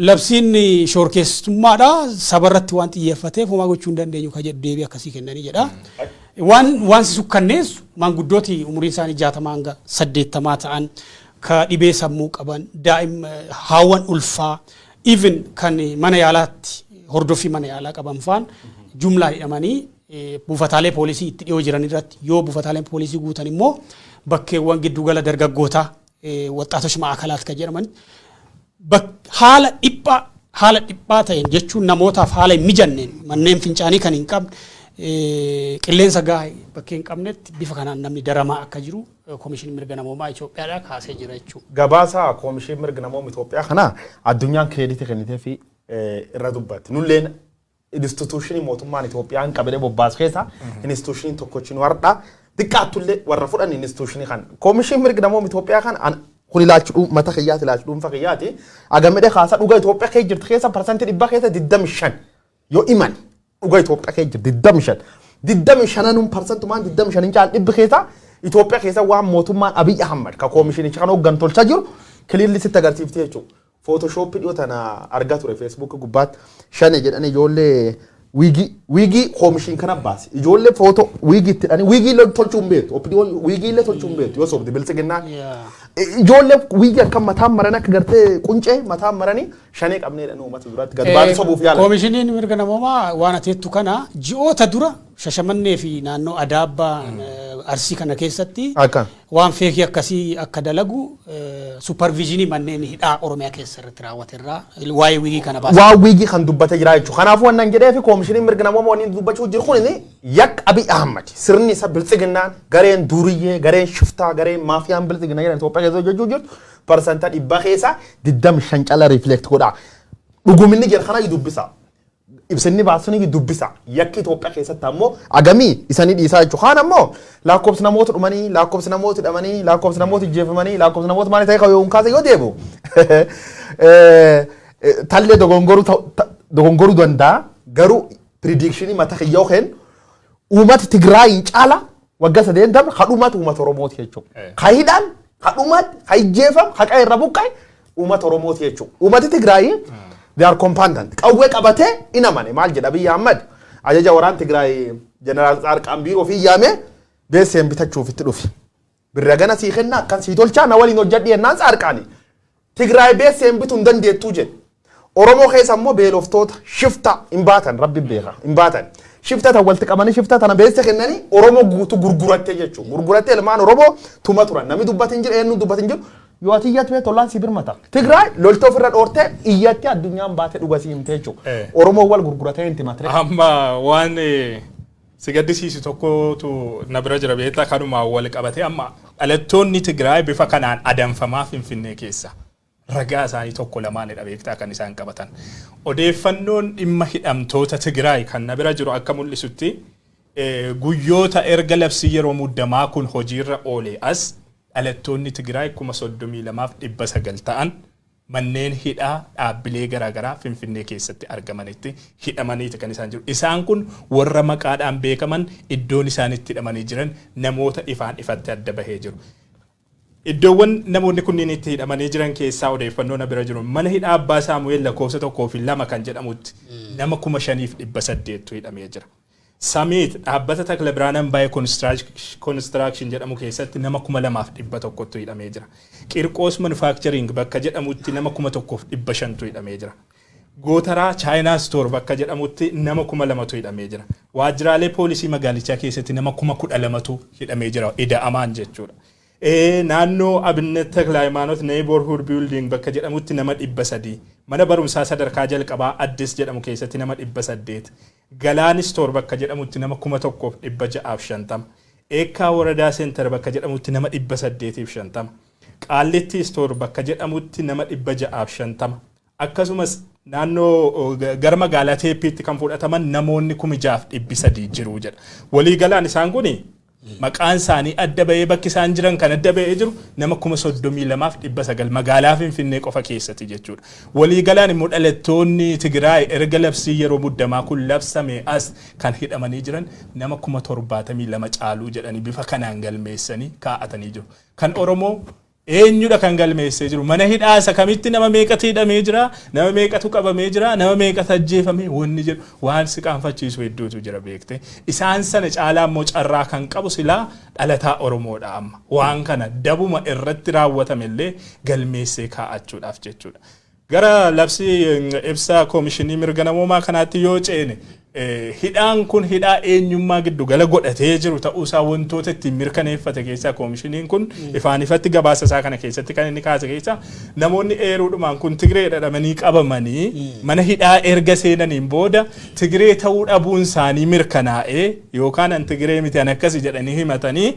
labsiin shoorkeessummaadha, saba irratti waan xiyyeeffateef homaa gochuu hin dandeenyu ka jedhu deebii akkasii kennanii jedha. Waan si sukkanneessu maanguddooti umuriin isaanii 60 hanga 80 ta'an Ka dhibee sammuu qaban, daa'ima, haawwan ulfaa, even kan mana yaalaatti hordoffii mana yaalaa qaban faan jumlaa hidhamanii buufataalee poolisii itti dhiyoo jiran irratti, yoo buufataaleen poolisii guutan immoo bakkeewwan giddugala dargaggootaa ወጣቶች ማዕከላት kan jedhaman haala dhiphaa ta'een, jechuun namootaaf haala hin mijanneen, manneen fincaanii kan hin qabne, qilleensa gahaa bakkee hin qabnetti bifa kanaan namni daramaa akka jiru Koomishinii Mirga Namoomaa Itoophiyaadhaa kaasee jira jechuudha. Gabaasa Koomishinii Mirga Namoomaa Itoophiyaa kana addunyaan credit kennitee fi irra dubbatti. Nulleen institution mootummaan Itoophiyaan qabadee bobbaas keessa institution tokkochi nu har'a xiqqaattullee warra fudhan institution kana. Koomishinii Mirga Namoomaa Itoophiyaa kana kun ilaalchi mata kiyyaati, ilaalchi dhuunfa kiyyaati. Agamidhee kaasa dhuga Itoophiyaa keessa jirtu keessa 100% keessa 25 yoo iman dhuga Itoophiyaa keessa jirtu 25. 25nuun parsantumaan 25 caal dhibbi keessa Itoophiyaa keessa waan mootummaan Abiy Ahmad ka koomishinicha kan hooggan tolchaa jiru clearly sitti agarsiifti jechuudha. Photoshop dhiyoo tana argaa ture Facebook gubbaatti, shane jedhanii ijoollee wig koomishin kana baase, ijoollee footoo wig itti hidhanii, wig illee tolchuu hin beektu, OPDOn wig illee tolchuu hin beektu yoo soobde biltsiginnaan. Ijoollee wig akka mataan maran, akka gartee quncee mataan maranii, shanee qabnee jedhanii uummata duratti gad baanii sobuuf yaalan. Koomishiniin Mirga Namoomaa waan ateettu kana ji'oota dura Shashamannee fi naannoo Adaabbaa Arsii kana keessatti waan fake akkasii akka dalagu supervision manneen hidhaa Oromiyaa keessa irratti raawwate irraa waa'ee wig kana baase. Waan wig kan dubbatee jira jechuudha. Kanaafuu wannan jedhee fi koomishiniin mirga namoomaa wanni dubbachuu jiru kun yakka Abiy Ahmad, sirni isa biltsiginnaan, gareen duuriyyee, gareen shiftaa, gareen maafiyaan biltsiginnaa jedhan Itoophiyaa keessa hojjechuu jirtu 100% keessa 25 cala reflect godha. Dhuguminni jedha kana dubbisa. Ibsinni baasuni dubbisa. Yakki Itoophiyaa keessatti ammoo agamii isanii dhiisaa jechuudha. Kaan ammoo lakkoofsi namoota dhumanii, lakkoofsi namoota hidhamanii, lakkoofsi namoota ijjeefamanii, lakkoofsi namoota maal ta'e kan kaase yoo deebi'u tallee dogongoruu danda'a. Garuu prediction mata kiyyoo kennu, uummata Tigraayin caala waggaa 3 darbe kadhumatu uummata Oromooti jechuudha. Ka hidhaan, kadhumatti, ka ijjeefam, ka qe'ee irra buqqa'e uummata Oromooti jechuudha. Uummati Tigraayi, they are competent. Qawwee qabatee in amane. Maal jedha Abiyyi Ahmad? Ajaja waraan Tigraay Jeneraal Tsaarqaan biiroo fi yaamee beesseen bitachuuf itti dhufe. Birra gana sii kenna, akkan sii tolchaa, na waliin hojjedhi jennaan, Tsaarqaani Tigraay beesseen bituu hin dandeettuu jedhe. Oromoo keessa immoo beeloftoota shifta hin baatan, rabbi beeka hin baatan. Shifta tan walitti qabanii shifta tana beessa kennanii Oromoo guutuu gurgurattee jechuudha. Gurgurattee ilmaan Oromoo tuma turan. Namni dubbate hin jiru, eenyu dubbate hin jiru. Yoo ati iyyatti bee tollaan si birmata. Tigraay loltee ofirra dhoortee iyyatti addunyaan baatee dhuga si himte jechuudha. Oromoo wal gurguratee hin himatire. Amma waan si gaddisiisu tokkotu na bira jira, beektaa, kanumaan wal qabatee. Amma dhalattoonni Tigraay bifa kanaan adamfamaa Finfinnee keessa ragaa isaanii tokko lamaanidha, beektaa, kan isaan qabatan. Odeeffannoon dhimma hidhamtoota Tigraay kan na bira jiru akka mul'isutti, guyyoota erga labsii yeroo muddamaa kun hojiirra oole as dhalattoonni Tigraay 32,900 ta'an manneen hidhaa dhaabbilee garaagaraa Finfinnee keessatti argamanitti hidhamaniiti kan isaan jiru. Isaan kun warra maqaadhaan beekaman, iddoon isaan itti hidhamanii jiran namoota ifaan ifatti adda bahee jiru. Iddoowwan namoonni kunniin itti hidhamanii jiran keessaa odeeffannoo na bira jiru, mana hidhaa Abbaa Saamu'eel lakkoofsa 1 fi 2 kan jedhamutti nama 5,800tu hidhamee jira. Samiit dhaabbata Takla Birhaan Ambaayee Construction jedhamu keessatti nama 2,100tu hidhamee jira. Qirqoos Manufacturing bakka jedhamutti nama 1,500tu hidhamee jira. Gootaraa Chaayinaa Store bakka jedhamutti nama 2,000tu hidhamee jira. Waajjiraalee poolisii magaalichaa keessatti nama 12,000tu hidhamee jira ida'amaan jechuudha. Naannoo Abinnet Takla Hayimaanoot Neighborhood Building bakka jedhamutti nama 300. Mana barumsaa sadarkaa jalqabaa Addis jedhamu keessatti nama 800. Galaan Store bakka jedhamutti nama 1,650. Eekkaa Waradaa Center bakka jedhamutti nama 850. Qaallitti Store bakka jedhamutti nama 650. Akkasumas naannoo gara magaalaa Teeppiitti kan fudhataman namoonni 6,300 jiru jedha. Waliigalaan isaan kuni maqaan isaanii adda bahee, bakki isaan jiran kan adda bahee jiru nama 32,900 magaalaa Finfinnee qofa keessatti jechuudha. Waliigalaan immoo dhalattoonni Tigraay erga labsii yeroo muddamaa kun labsame as kan hidhamanii jiran nama 72,000 caaluu jedhanii bifa kanaan galmeessanii kaa'atanii jiru. Kan Oromoo Eenyudha kan galmeessee jiru? Mana hidhaa isa kamitti nama meeqatu hidhamee jira? Nama meeqatu qabamee jira? Nama meeqatu ajjeefame? Wanni jedhu waan si qaanfachiisu hedduutu jira, beekte. Isaan sana caalaa immoo carraa kan qabu silaa dhalataa Oromoodha amma. Waan kana dabuma irratti raawwatame illee galmeessee kaa'achuudhaaf jechuudha. Gara labsii ibsa Koomishinii Mirga Namoomaa kanaatti yoo ceene, hidhaan kun hidhaa eenyummaa giddu gala godhatee jiru ta'uusaa wantoota ittiin mirkaneeffate keessaa, koomishiniin kun ifaan ifatti gabaasa isaa kana keessatti kan inni kaase keessaa, namoonni eeruudhumaan kun Tigree jedhamanii qabamanii mana hidhaa erga seenaniin booda Tigree ta'uu dhabuun isaanii mirkanaa'ee yookaan an Tigree miti, an akkasi jedhanii himatanii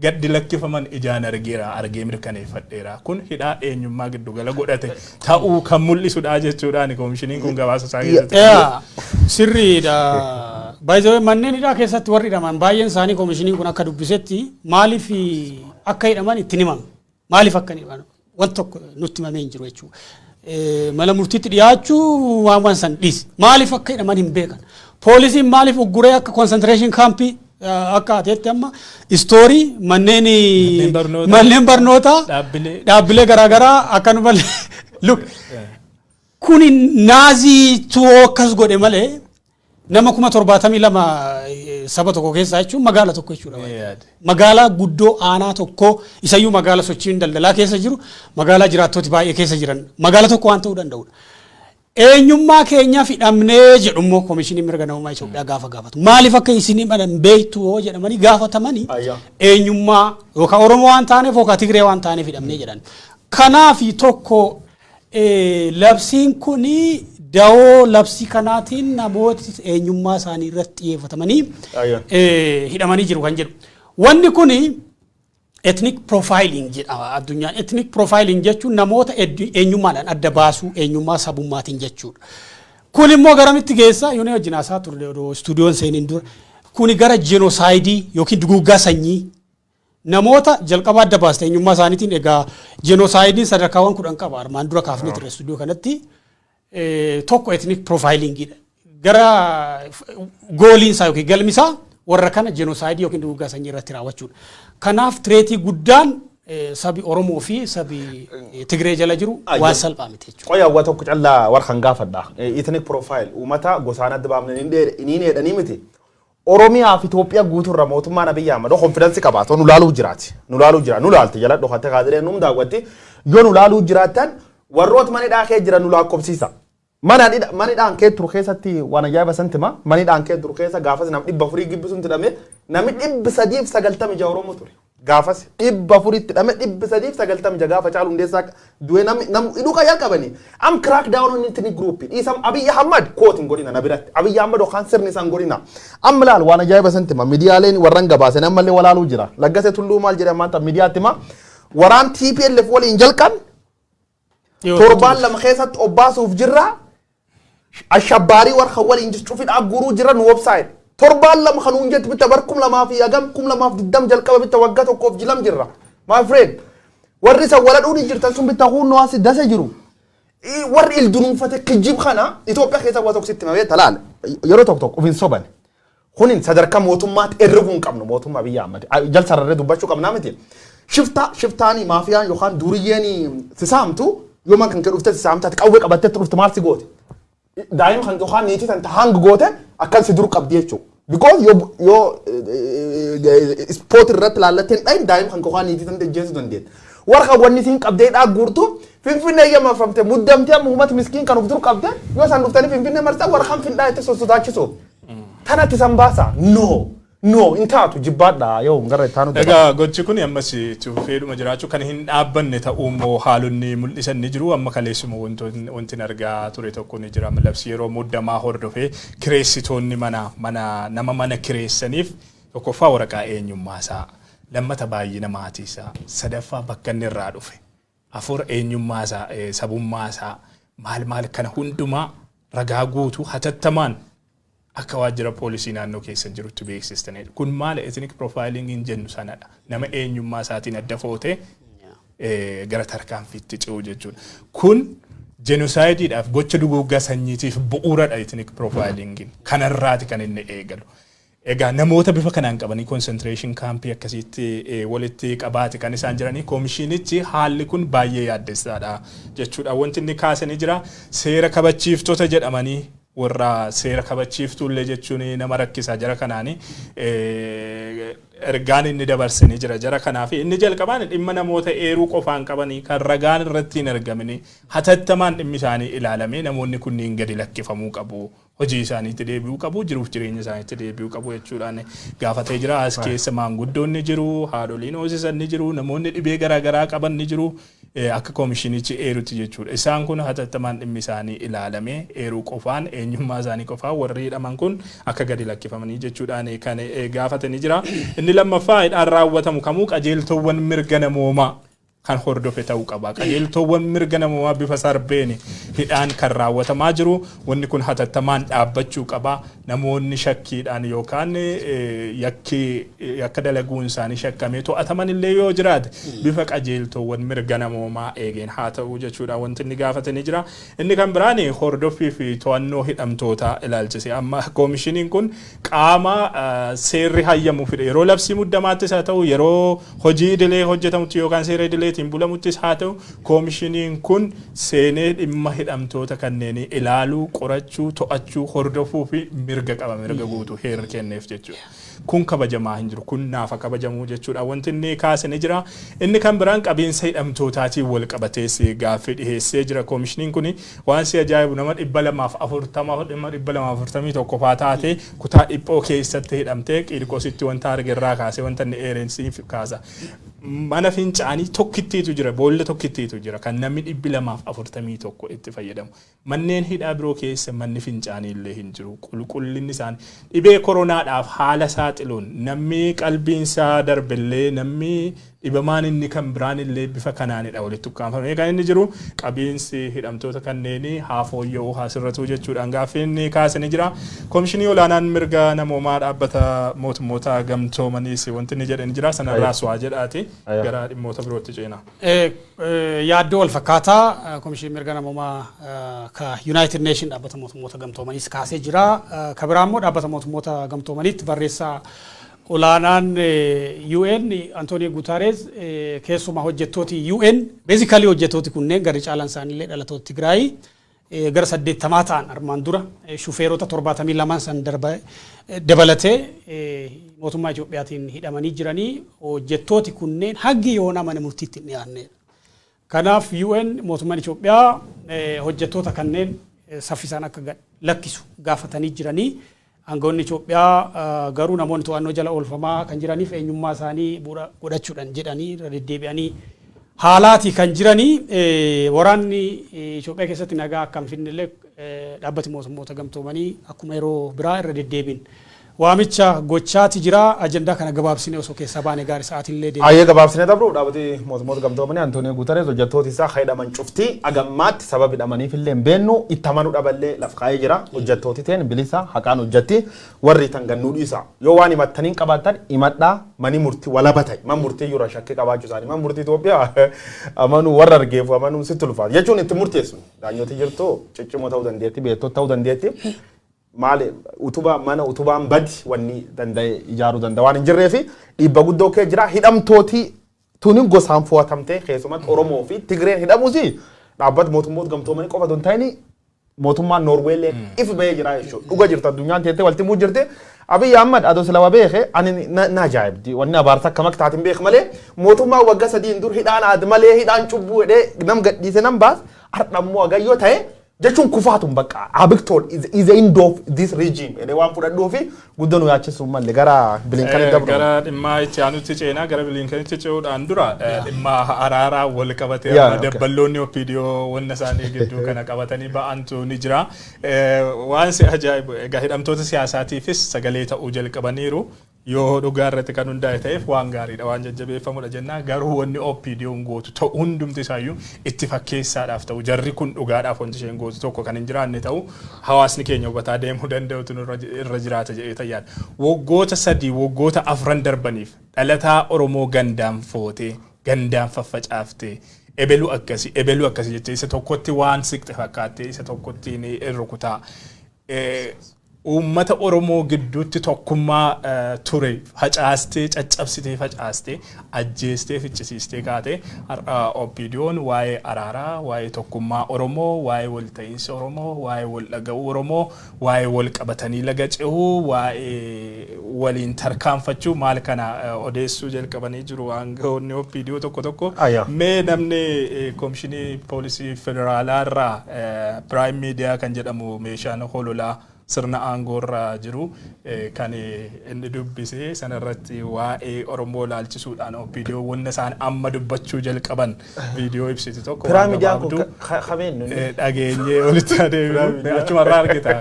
gaddi lakkifaman ijaan argeera, argee mirkaneeffadheera. Kun hidhaa eenyummaa giddugala godhate ta'uu kan mul'isudha jechuudhaan koomishiniin kun gabaasa isaa keessatti. Yaa, sirriidha. Baay'ee manneen hidhaa keessatti warri hidhaman baay'een isaanii, koomishiniin kun akka dubbisetti, maaliif akka hidhaman itti himamu. Maaliif akka hidhaman wanti tokko nutti himamee hin jiru jechuudha. Mana murtiitti dhiyaachuu waan san dhiisi. Maaliif akka hidhaman hin beekan. Poolisiin maaliif ugguree akka concentration campii akka ateetti amma istoorii manneen Manneen barnootaa. Manneen barnootaa Dhaabbilee. Dhaabbilee garaagaraa akkanumallee, look, kuni Naaziitu akkas godhe malee nama 72,000 saba tokko keessaa jechuun magaala tokko jechuudha. Yaade. Magaalaa guddoo aanaa tokko, isayyuu magaala sochiin daldalaa keessa jiru, magaalaa jiraattoti baay'ee keessa jiran, magaala tokko waan ta'uu danda'udha. Eenyummaa keenyaaf hidhamnee jedhummoo Koomishinii Mirga Namummaa Itoophiyaa gaafa gaafatu. Maaliif akka isin hidhaman beektu hoo jedhamanii gaafatamanii, eenyummaa yookaan Oromoo waan taaneef yookaan Tigree waan taaneef hidhamnee jedhan. Kanaaf tokko labsiin kuni dawoo labsii kanaatiin namooti eenyummaa isaanii irratti xiyyeeffatamanii hidhamanii jiru kan jedhu. Wanni kuni ethnic profiling jedhama addunyaan. Ethnic profiling jechuun namoota eenyummaadhaan adda baasuu, eenyummaa sabummaatiin jechuudha. Kun immoo garamitti geessa? Yoonii wajjin haasaa turre odoo istuudiyoon seeniin dura. Kuni gara genocide yookiin duguuggaa sanyii, namoota jalqaba adda baaste eenyummaa isaaniitiin. Egaa genocideiin sadarkaawwan 10 qaba, armaan dura kaafnee turre istuudiyoo kanatti. Tokko ethnic profilingidha. Gara goaliin isaa yookiin galmi isaa warra kana genocide yookiin duguuggaa sanyii irratti raawwachuudha. Kanaaf threatii guddaan sabi Oromoo fi sabi Tigree jala jiru waan salphaa miti jechuudha. Qoyyaawwa tokko callaa warra kan gaafadha. Ethnic profile, uummata gosaan adda baafne ni dheedhanii miti. Oromiyaa fi Itoophiyaa guutuurra mootummaan Abiyyi Ahmad confidence qabaatu nu laaluu jiraati. Nu laaluu jira. Nu laalte jala dhokatte kaadireen num daawwatti. Yoo nu laaluu jiraattan, warroota mana hidhaa kee jiran nu lakkoofsiisa. Mana hidhaan kee turu keessatti waan ajaa'iba santima. Mana hidhaan kee turu keessa gaafas nam 400 gibbisuun hidhame, namni 396 Oromoo ture. Gaafas 400tti hidhame, 396 gaafa Caalu Hundeessaa du'ee namni nam hidhuu qayyaa qabani. Am crack down on ethnic group. Dhiisam, Abiyyi Ahmad kootiin hin godhina na biratti. Abiyyi Ahmad yookaan sirni isaan godhina. Amma laal, waan ajaa'iba santima, miidiyaaleen warran gabaasan ammallee walaaluu jira. Laggase Tulluu maal jedhama maanta miidiyaatti hima? Waraan TPLF waliin jalqan torbaan 2 keessatti obbaasuuf jirra. Ashabbaarii warra waliin jirtu cufidhaa guuruu jira, nu website. Torbaan 2 kan nuun jettu bitta bar 2000 fi hagam, 2020 jalqaba bitta, waggaa tokkoof jilam jirra. My friend, warri isa wala dhuuni jirtan sun bitta hunnoo as dasa jiru. Warri ildunuunfate kijib kana Itoophiyaa keessa waa tokko sitti himamee talaal yeroo tokko tokko of hin soban. Kunin sadarkaa mootummaatti herreguu hin qabnu, mootummaa biyya Ahmad. Jal sararree dubbachuu qabnaa miti. Shiftaa shiftaanii maafiyaan yookaan duriyyeen sisaamtu yoo man kan kee dhufte sisaamtaati qawwee qabattee dhufte maal si goote? Daa'ima kan yookaan niitii tan hang goote akkan si dur qabdi jechuudha. Because yoo spot irratti laallattee hin dhayin, daa'ima kan yookaan niitii tan ejjeesuu dandeetta. Warra wanni isiin qabdee dhaa guurtu Finfinnee yemmafamte muddamtee amma uummata miskiin kan of dur qabde, yoo isaan dhuftanii Finfinnee marsaa warra kan findhaa itti sossodaachisu. Tanatti san baasa. No. No, hin taatu, jibbaadha yoo gara itti aanu. Egaa gochi kun ammas itti fufeedhuma jiraachuu kan hin dhaabbanne ta'uu immoo haalonni mul'isan ni jiru. Amma kaleessuma wanti argaa ture tokko ni jira. Labsii yeroo muddamaa hordofee kireessitoonni mana nama mana kireessaniif tokkoffaa waraqaa eenyummaa isaa, lammata baay'ina maatii isaa, sadaffaa bakka inni irraa dhufe, afur eenyummaa isaa, sabummaa isaa, maal maal kana hundumaa ragaa guutuu hatattamaan akka waajjira poolisii naannoo keessa jirutti beeksistanidha. Kun maal, ethnic profiling hin jennu sanadha. Nama eenyummaa isaatiin adda footee gara tarkaanfiitti ce'u jechuudha. Kun genocideiidhaaf, gocha duguuggaa sanyiitiif bu'uuradha ethnic profilingiin. Kanarraati kan inni eegalu. Egaa namoota bifa kanaan qabanii concentration campii akkasitti walitti qabaate kan isaan jiranii, koomishinichi haalli kun baay'ee yaaddessaadha jechuudha. Wanti inni kaasanii jira, seera kabachiiftota jedhamanii warra seera kabachiiftuullee jechuun nama rakkisa, jara kanaani ergaan inni dabarsanii jira jara kanaaf. Inni jalqabaan dhimma namoota eeruu qofaan qabanii kan ragaan irratti hin argamini hatattamaan dhimmi isaanii ilaalamee namoonni kunniin gadi lakkifamuu qabu. Hojii isaaniitti deebi'uu qabu, jiruuf jireenya isaaniitti deebi'uu qabu jechuudhaan gaafatee jira. As keessa maanguddoonni jiru, haadholiin hoosisan ni jiru, namoonni dhibee garaagaraa qaban ni jiru. Akka koomishinichi eerutti jechuudha. Isaan kun hatattamaan dhimmi isaanii ilaalamee eeruu qofaan, eenyummaa isaanii qofaan warri hidhaman kun akka gadi lakkifamanii jechuudhaan kan gaafatanii jira. Inni lammaffaa, hidhaan raawwatamu kamuu qajeeltowwan mirga namoomaa kan hordofe ta'uu qaba. Qajeeltowwan mirga namoomaa bifa sarbeen hidhaan kan raawwatamaa jiru, wanni kun hatattamaan dhaabbachuu qaba. Namoonni shakkiidhaan yookaan yakki yakka dalaguun isaanii shakkamee to'ataman illee yoo jiraate bifa qajeeltowwan mirga namoomaa eegeen haa ta'u jechuudha wanti inni gaafatanii jira. Inni kan biraan hordoffii fi to'annoo hidhamtootaa ilaalchise. Amma koomishiniin kun qaama seerri hayyamuufidha. Yeroo labsii muddamaattis haa ta'u, yeroo hojii idilee hojjetamutti yookaan seera idileetiin bulamuttis haa ta'u, koomishiniin kun seenee dhimma hidhamtoota kanneenii ilaaluu, qorachuu, to'achuu, hordofuu fi mirga qaba, mirga guutuu heerri kenneef jechuudha. Kun kabajamaa hin jiru. Kun naafa kabajamuu jechuudha. Wanti inni kaase ni jira. Inni kan biraan qabiinsa hidhamtootaatiin wal qabatees gaaffii dhiheessee jira. Koomishiniin kun waan si ajaa'ibu, nama 240, dhimma 241 faa taate kutaa dhiphoo keessatti hidhamtee Qiirqositti wanta argerraa kaasee wanta inni eereensiif kaasa. Mana fincaanii tokkittiitu jira, boolla tokkittiitu jira kan namni 241 itti fayyadamu. Manneen hidhaa biroo keessa manni fincaanii illee hin jiru. Qulqullinni isaanii dhibee koronaadhaaf haala saaxiluun namni qalbiinsaa darbellee, namni dhibamaan inni kan biraan illee bifa kanaanidha walitti ukkaanfamee kan inni jiru. Qabiinsi hidhamtoota kanneenii haa fooyya'uu, haa sirratu jechuudhaan gaaffii inni kaase ni jira. Koomishinii olaanaan mirga namoomaa Dhaabbata Mootummoota Gamtoomaniis wanti inni jedhe ni jira. Sanarraas waa jedhaati gara dhimmoota birootti ceena. Yaaddoo wal fakkaataa Komishinii Mirga Namoomaa ka United Nation, Dhaabbata Mootummoota Gamtoomaniis kaasee jira. Ka biraa immoo Dhaabbata Mootummoota Gamtoomaniitti barreessaa olaanaan UN Antonio Guterres, keessumaa hojjettooti UN, basically hojjettooti kunneen garri caalaan isaaniillee dhalatoota Tigraay gara 80 ta'an, armaan dura shufeerota 72 san dabalatee mootummaa Itoophiyaatiin hidhamanii jiranii, hojjettooti kunneen haggi yoona mana murtiitti hin dhiyaannedha. Kanaaf UN mootummaan Itoophiyaa hojjettoota kanneen saffisaan akka lakkisu gaafatanii jiranii. Aangawoonni Itoophiyaa garuu namoonni to'annoo jala oolfamaa kan jiraniif eenyummaa isaanii bu'uura godhachuudhaan jedhanii irra deddeebi'anii haalaati kan jiranii. Waraanni Itoophiyaa keessatti nagaa akka hin fidnellee Dhaabbati Mootummoota Gamtoomanii akkuma yeroo biraa irra deddeebiin waamicha gochaati jira. Ajandaa kana gabaabsinee osoo keessaa baane gaarii, sa'aatiin deema. Ayyee, gabaabsinee dabru. Dhaabbati Mootummoota Gamtoomanii Antoonii Guutarees hojjettooti isaa hidhaman cuftii agammaatti sababa hidhamaniif illee hin beennu, itti amanuu dhaballee laf kaa'ee jira. Hojjettooti teen bilisa haqaan hojjetti, warri tan gannuu dhiisa. Yoo waan himattaniin qabaattan himadhaa, mani murtii walaba ta'e. Man murtii iyyuu shakkii qabaachuu isaanii. Man murtii Itoophiyaa amanuu warra argeefu amanuun sitti ulfaata. Jechuun itti murteessu. Daanyooti jirtu ciccimoo ta'uu dandeetti, beektota ta'uu dandeetti. Maali, utubaa mana utubaan badi wanni danda'e ijaaruu danda'a waan hin jirree fi dhiibba guddoo kee jira. Hidhamtooti tuni gosaan fo'atamtee, keessumatti Oromoo fi Tigreen hidhamuusi Dhaabbata Mootummoota Gamtoomanii qofa osoo hin ta'in mootummaan Noorweellee if bahee jira jechuudha. Dhuga jirtu addunyaan teettee walitti himuu jirti. Abiy Ahmad adoo sila beeke ani na ajaa'ibdi. Wanni abaarsa akkam akka taatiin beek malee, mootummaan waggaa 3n dur hidhaan aad malee, hidhaan cubbuu jedhee nam gadhiise nam baas, har'a immoo agayyoo ta'e jechuun kufaatun bakka abiktoon is the end of this regime jedhee waan fudhadhuu fi guddoo nu yaachisuu malee gara Bilinkanitti dabru. Gara dhimma itti aanutti ceenaa. Gara Bilinkanitti ce'uudhaan dura dhimma araaraa wal qabatee amma dabballoonni OPDO wanna isaanii gidduu kana qabatanii ba'antu ni jira. Waan si ajaa'ibu egaa, hidhamtoota siyaasaatiifis sagalee ta'uu jalqabaniiru. Yoo dhugaa irratti kan hundaa'e ta'eef waan gaariidha, waan jajjabeeffamudha jenna. Garuu wanni OPDO'n gootu ta'u hundumti isaayyuu itti fakkeessaadhaaf ta'u, jarri kun dhugaadhaaf wanti isheen gootu tokko kan hin jiraanne ta'u hawaasni keenya hubataa deemuu danda'utu irra jiraata jedhee tayyaadha. Waggoota 3, waggoota 4 darbaniif dhalataa Oromoo gandaan footee, gandaan faffacaaftee, ebelu akkasi, ebelu akkasi jettee isa tokkotti waan siqxe fakkaattee isa tokkotti ni rukutaa. Uummata Oromoo gidduutti tokkummaa ture facaastee, caccabsitee, facaastee, ajjeestee, ficcisiistee kaate. Har'a OPDO'n waa'ee araaraa, waa'ee tokkummaa Oromoo, waa'ee walta'iinsa Oromoo, waa'ee wal dhaga'uu Oromoo, waa'ee wal qabatanii laga cehuu, waa'ee waliin tarkaanfachuu maal kana odeessuu jalqabanii jiru aangawoonni OPDO tokko tokko. Mee namni Komishinii Poolisii Federaalaa irraa Prime Media kan jedhamu, meeshaan hololaa sirna aangoo irra jiru, kan inni dubbise sanarratti waa'ee Oromoo ilaalchisuudhaan OPDO wanna isaan amma dubbachuu jalqaban viidiyoo ibsitu tokko waan Prime Mediaan kun gabaabduu kabeen nuni. Dhageenyee walitti adeemnu achumarraa argita.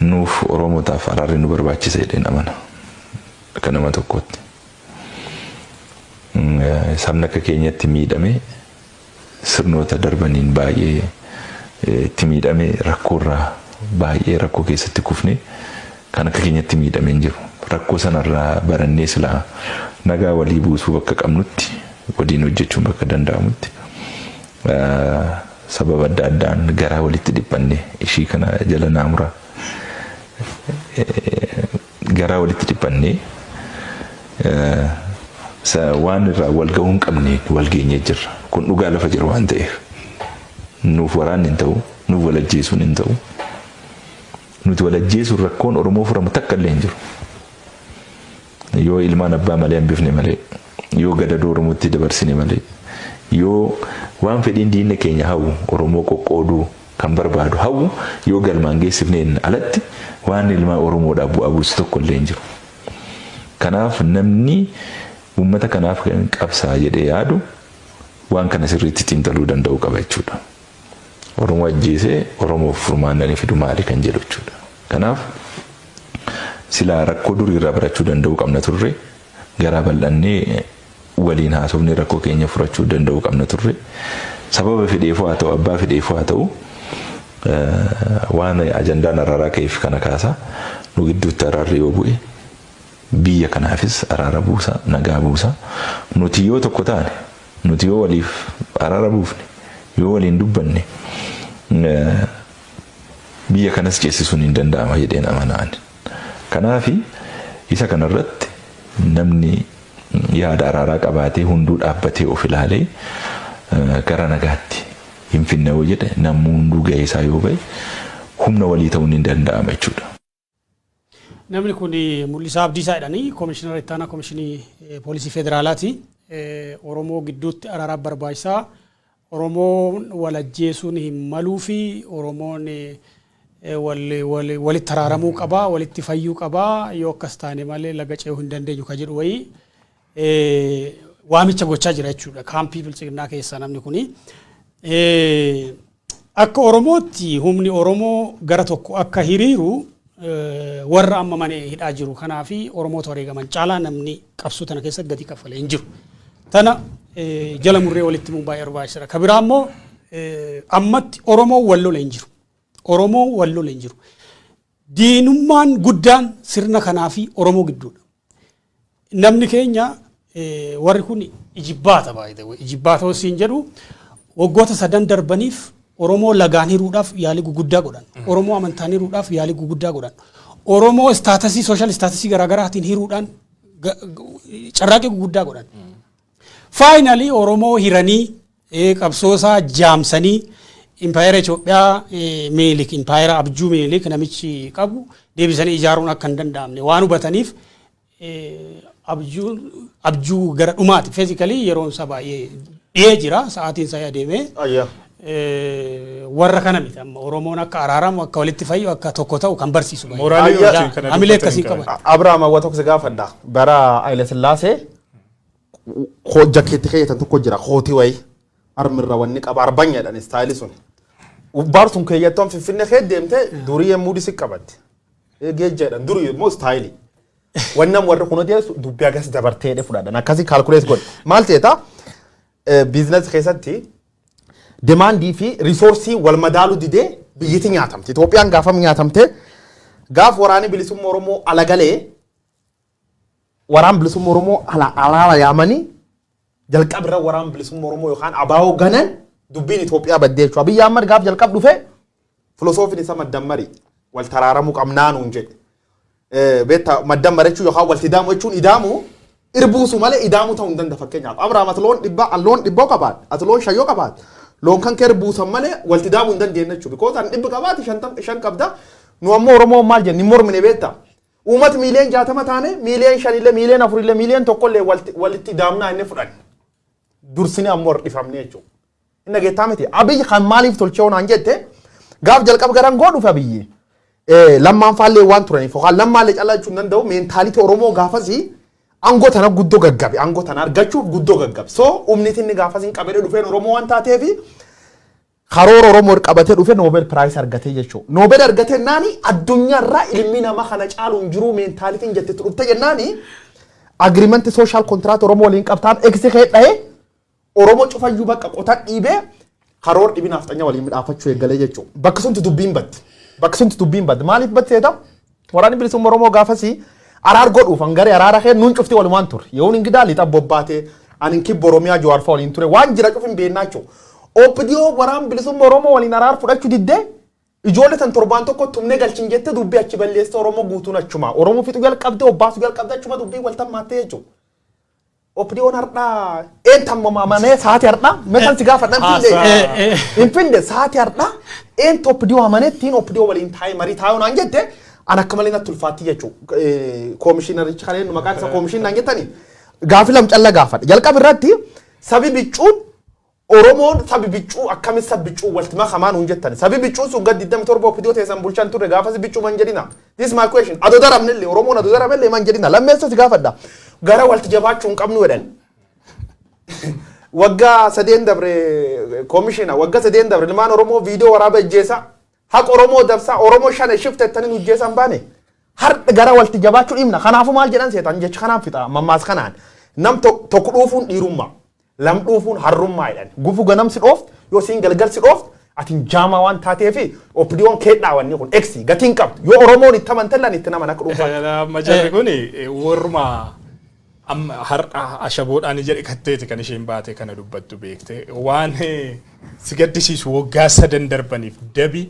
Nuuf Oromootaaf araarri nu barbaachisa jedheen amana. Akka nama tokkootti. Sabni akka keenyatti miidhame, sirnoota darbaniin baay'ee itti miidhame, rakkoorraa baay'ee rakkoo keessatti kufne, kan akka keenyatti miidhame hin jiru. Rakkoo sanarraa barannee silaa nagaa walii buusuu bakka qabnutti, waliin hojjechuun bakka danda'amutti, sababa adda addaan garaa walitti dhiphanne, ishii kana jala naamura, garaa walitti dhiphannee waan irraa wal gahuu hin qabne wal geenyee jirra. Kun dhugaa lafa jira waan ta'eef. Nuuf waraanni hin ta'u, nuuf wal ajjeesuun hin ta'u. Nuti wal ajjeesuun rakkoon Oromoo furamu takka illee hin jiru. Yoo ilmaan abbaa malee hambifne malee, yoo gadadoo Oromootti dabarsine malee, yoo waan fedhiin diinni keenya hawwu, Oromoo qoqqooduu kan barbaadu hawwu, yoo galmaan geessifneen alatti waan ilmaan Oromoodhaaf bu'aa buusu tokko illee hin jiru. Kanaaf namni uummata kanaaf kan qabsaa jedhee yaadu waan kana sirriitti xiinxaluu danda'uu qaba jechuudha. Oromoo ajjeesee Oromoof furmaannanii fidu maali kan jedhu jechuudha. Kanaaf silaa rakkoo durii irraa barachuu danda'uu qabna turre, garaa bal'annee waliin haasofnee rakkoo keenya furachuu danda'uu qabna turre. Sababa fedheefuu haa ta'u, abbaa fedheefuu haa ta'u, waan ajandaan araaraa ka'eef kana kaasa. Nu gidduutti araarri yoo bu'e biyya kanaafis araara buusa, nagaa buusa. Nuti yoo tokko taane, nuti yoo waliif araara buufne, yoo waliin dubbanne, biyya kanas ceesisuun hin danda'ama jedheen amanaan. Kanaafi isa kanarratti namni yaada araaraa qabaatee hunduu dhaabbatee of ilaalee gara nagaatti hin finne yoo jedhe, namni hunduu gahee isaa yoo ba'e, humna walii ta'uun hin danda'ama jechuudha. Namni kun Mul'isaa Abdiisaa jedhanii, Koomishinara Ittaanaa Koomishinii Poolisii Federaalaati. Oromoo gidduutti araaraaf barbaachisaa. Oromoon wal ajjeesuun hin maluu fi Oromoon walitti araaramuu qabaa, walitti fayyuu qabaa, yoo akkas taane malee laga ce'uu hin dandeenyu ka jedhu wayii waamicha gochaa jira jechuudha. Kaampii Biltsiginnaa keessaa namni kuni. Akka Oromootti humni Oromoo gara tokko akka hiriiru warra amma mana hidhaa jiru kanaa fi Oromoota wareegaman caalaa namni qabsoo tana keessa gatii kaffalee hin jiru. Tana jala murree walitti himuun baay'ee barbaachisaadha. Ka biraa immoo ammatti Oromoon wal lola hin jiru. Oromoon wal lola hin jiru. Diinummaan guddaan sirna kanaa fi Oromoo gidduudha. Namni keenya warri kun ijibbaata, baay'ee ijibbaata siin jedhu, waggoota sadan darbaniif Oromoo lagaan hiruudhaaf yaalii guguddaa godhan. Oromoo amantaan hiruudhaaf yaalii guguddaa godhan. Oromoo status, social status garaagaraatiin hiruudhaan carraaqqii guguddaa godhan. Finally Oromoo hiranii, qabsoosaa jaamsanii, impaayera Itoophiyaa Minilik, impaayera abjuu Minilik namichi qabu deebisanii ijaaruun akka hin danda'amne waan hubataniif, abjuu gara dhumaati. Physically yeroon isaa baay'ee dhiyee jira, sa'aatiin isaa adeemee. Warra kana miti amma Oromoon akka araaramu, akka walitti fayyu, akka tokko ta'u kan barsiisu. Mooraalii wajjin kana Hamilee akkasii qaban. Abrahaam, hawwa tokko si gaafadha. Bara Haile Sillaasee jakkeetti keeyyatan tokko jira, kootii wayii armirra wanni qaba, arbanya jedhan style sun. Baar sun keeyyattoon Finfinnee kee deemte durii yemmuu disi qabatti. Geejja jedhan durii immoo style. Wannan warri kun odeessu dubbii agas dabartee fudhadhan akkasii calculate godhe. Maal ta'eeta, business keessatti demand fi resource wal madaaluu didee biyyiti nyaatamte. Itoophiyaan gaafam nyaatamte? Gaaf waraanni bilisummaa Oromoo ala galee, waraan bilisummaa Oromoo ala alaala yaamanii jalqabirra waraan bilisummaa Oromoo yookaan abaa'oo ganan dubbiin Itoophiyaa baddee jechuudha. Abiyyi Ahmad gaaf jalqab dhufe Filosoofiin isa maddammarii wal taraaramuu qabnaa nuun jedhe. Beektaa, maddammar jechuun yookaan walti idaamu jechuun idaamu irbuusu malee idaamu ta'uu hin danda'a. Fakkeenyaaf, Abrahaam, ati loon 100, an loon 100 qabaat, ati loon 5 yoo qabaat, loon kan kee irbuusan malee walti idaamuu hin dandeenye jechuudha. Because an 100 qabaate, 50 qabda. Nu ammoo Oromoo maal jenni mormine, beektaa? Uummati miiliyoon 60 taane, miiliyoon 5 illee, miiliyoon 4 illee, miiliyoon 1 illee walitti idaamnaa inni fudhanne. Dursine ammoo hir'ifamne jechuudha. Inni dhageettaa miti. Abiyyi kan maaliif tolchee naan jette, gaaf jalqaba garan godhuuf Abiyyi. Lammaan faallee waan turaniif yookaan Lammaallee callaa jechuun danda'u, mentality Oromoo gaafasii aangoo tana guddoo gaggabe, aangoo tana argachuuf guddoo gaggabe. So humni inni gaafasii qabee dhufeen Oromoo waan taateefi karoora Oromoo qabatee dhufe Nobel Prize argatee jechuudha. Nobel argatee naani addunyaarraa ilmi nama kana caalu hin jiru mentalityn jettetti dhufte jennaani, agreement social contract Oromoo waliin qabtaan eegsi kee dhahee Oromoo cufayyuu bakka qotan dhiibee karoora dhibi nafxanya waliin midhaafachuu eegalee jechuudha. Bakka sunti dubbiin baddi. Bakka sunti dubbiin baddi. Maaliif baddi seeta? Waraanni bilisummaa Oromoo gaafasii araar godhuuf hangaree araara kee nuun cufti walumaan ture. Yeroon ingidaa lixa bobbaatee ani kibba Oromiyaa Jawaar fa'a waliin ture, waan jira cufin beennaa jechuudha. OPDO waraan bilisummaa Oromoo waliin araar fudhachuu diddee, ijoollee tan torbaan tokko tumnee galchin jette, dubbii achi balleessa. Oromoo guutuun achuma. Oromoo fixuu jalqabdee, obbaasuu jalqabdee, achuma dubbii waltammaattee jechuudha. OPDOn har'aa eentan amanee saati har'aa meeshaan si gaafadha hin finde, hin finde. Saati har'aa eenta OPDO amanee ittiin OPDO waliin taa'ee marii taa'uu naan jette, an akka malee natti ulfaatti jechuudha. Koomishinarichi kan eenyu maqaan isaa koomishin naan jettani, gaafi lam calla gaafadha. Jalqaba irratti, sabi biccuun Oromoon sabi biccuu akkamitti sabi biccuu walitti makamaa nuun jettan? Sabi biccuun sun gad 27 OPDO teessan bulchan turre, gaafas biccuu man jedhina. This is my question. Adoo daramnillee, Oromoon adoo daramnillee man jedhina. Lammeessa si gaafadha. Gara walitti jabaachuu hin qabnu jedhan. Waggaa 3 dabre, koomishina, waggaa 3 dabre ilmaan Oromoo viidiyoo waraaba ejjeesa. Haqa Oromoo dabsaa, Oromoo shane shiftettanii nu ejjeesan baane. Har'a gara walitti jabaachuu dhimna. Kanaafuu maal jedhan seetan? Jecha kanaan fixa mammaas kanaan. Nam tokko dhuufuun dhiirummaa. Lam dhuufuun harrummaa jedhan. Gufu ganam si dhooft, yoo siin galgal si dhooft, ati jaamaa waan taateefi OPDOn keedhaa wanni kun eksi gatiin qabdu. Yoo Oromoon itti amantellan itti naman akka dhuunfaatti. Amma jarri kun warruma amma har'a ashaboodhaan ija dhiqatteeti kan isheen baate kana dubbattu, beekte. Waan si gaddisiisu, waggaa 3 darbaniif dabi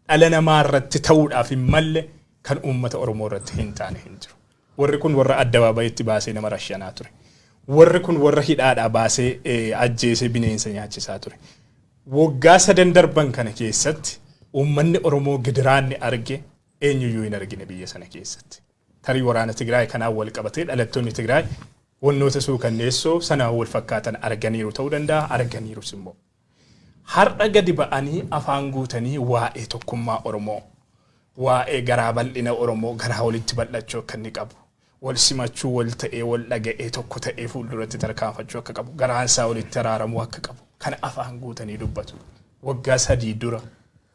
dhala namaa irratti ta'uudhaaf hin malle kan uummata Oromoo irratti hin taane hin jiru. Warri kun warra addabaabayitti baasee nama rashanaa ture. Warri kun warra hidhaadhaa baasee ajjeesee bineensa nyaachisaa ture. Waggaa 3 darban kana keessatti uummanni Oromoo gidiraanni arge eenyuyyuu hin argine biyya sana keessatti. Tarii waraana Tigraay kanaan wal qabatee dhalattoonni Tigraay wannoota suukanneessoo sanaan wal fakkaatan arganiiru ta'uu danda'a, arganiirus immoo. Har'a gadi ba'anii afaan guutanii waa'ee tokkummaa Oromoo, waa'ee garaa bal'ina Oromoo, garaa walitti bal'achuu akka inni qabu, wal simachuu, wal ta'ee, wal dhaga'ee, tokko ta'ee fuulduratti tarkaanfachuu akka qabu, garaan isaa walitti araaramuu akka qabu, kana afaan guutanii dubbatu. Waggaa 3 dura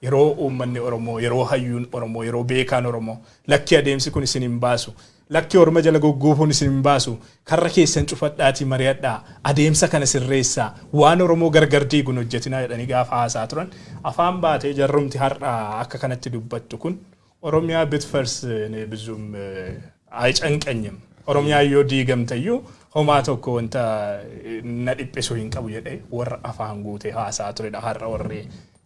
yeroo uummanni Oromoo, yeroo hayyuun Oromoo, yeroo beekaan Oromoo, lakki, adeemsi kun isin hin baasu, lakki, orma jala gogguufuun isin hin baasu, karra keessan cufadhaatii mari'adhaa, adeemsa kana sirreessaa, waan Oromoo gargar diiguun hojjetinaa jedhanii gaafa haasaa turan, afaan baatee jarrumti har'a akka kanatti dubbattu kun, Oromiyaa ብትፈርስ እኔ ብዙም አይጨንቀኝም, Oromiyaa yoo diigamteyyuu homaa tokko wanta na dhiphisu hin qabu jedhee warra afaan guutee haasaa turedha. Har'a warri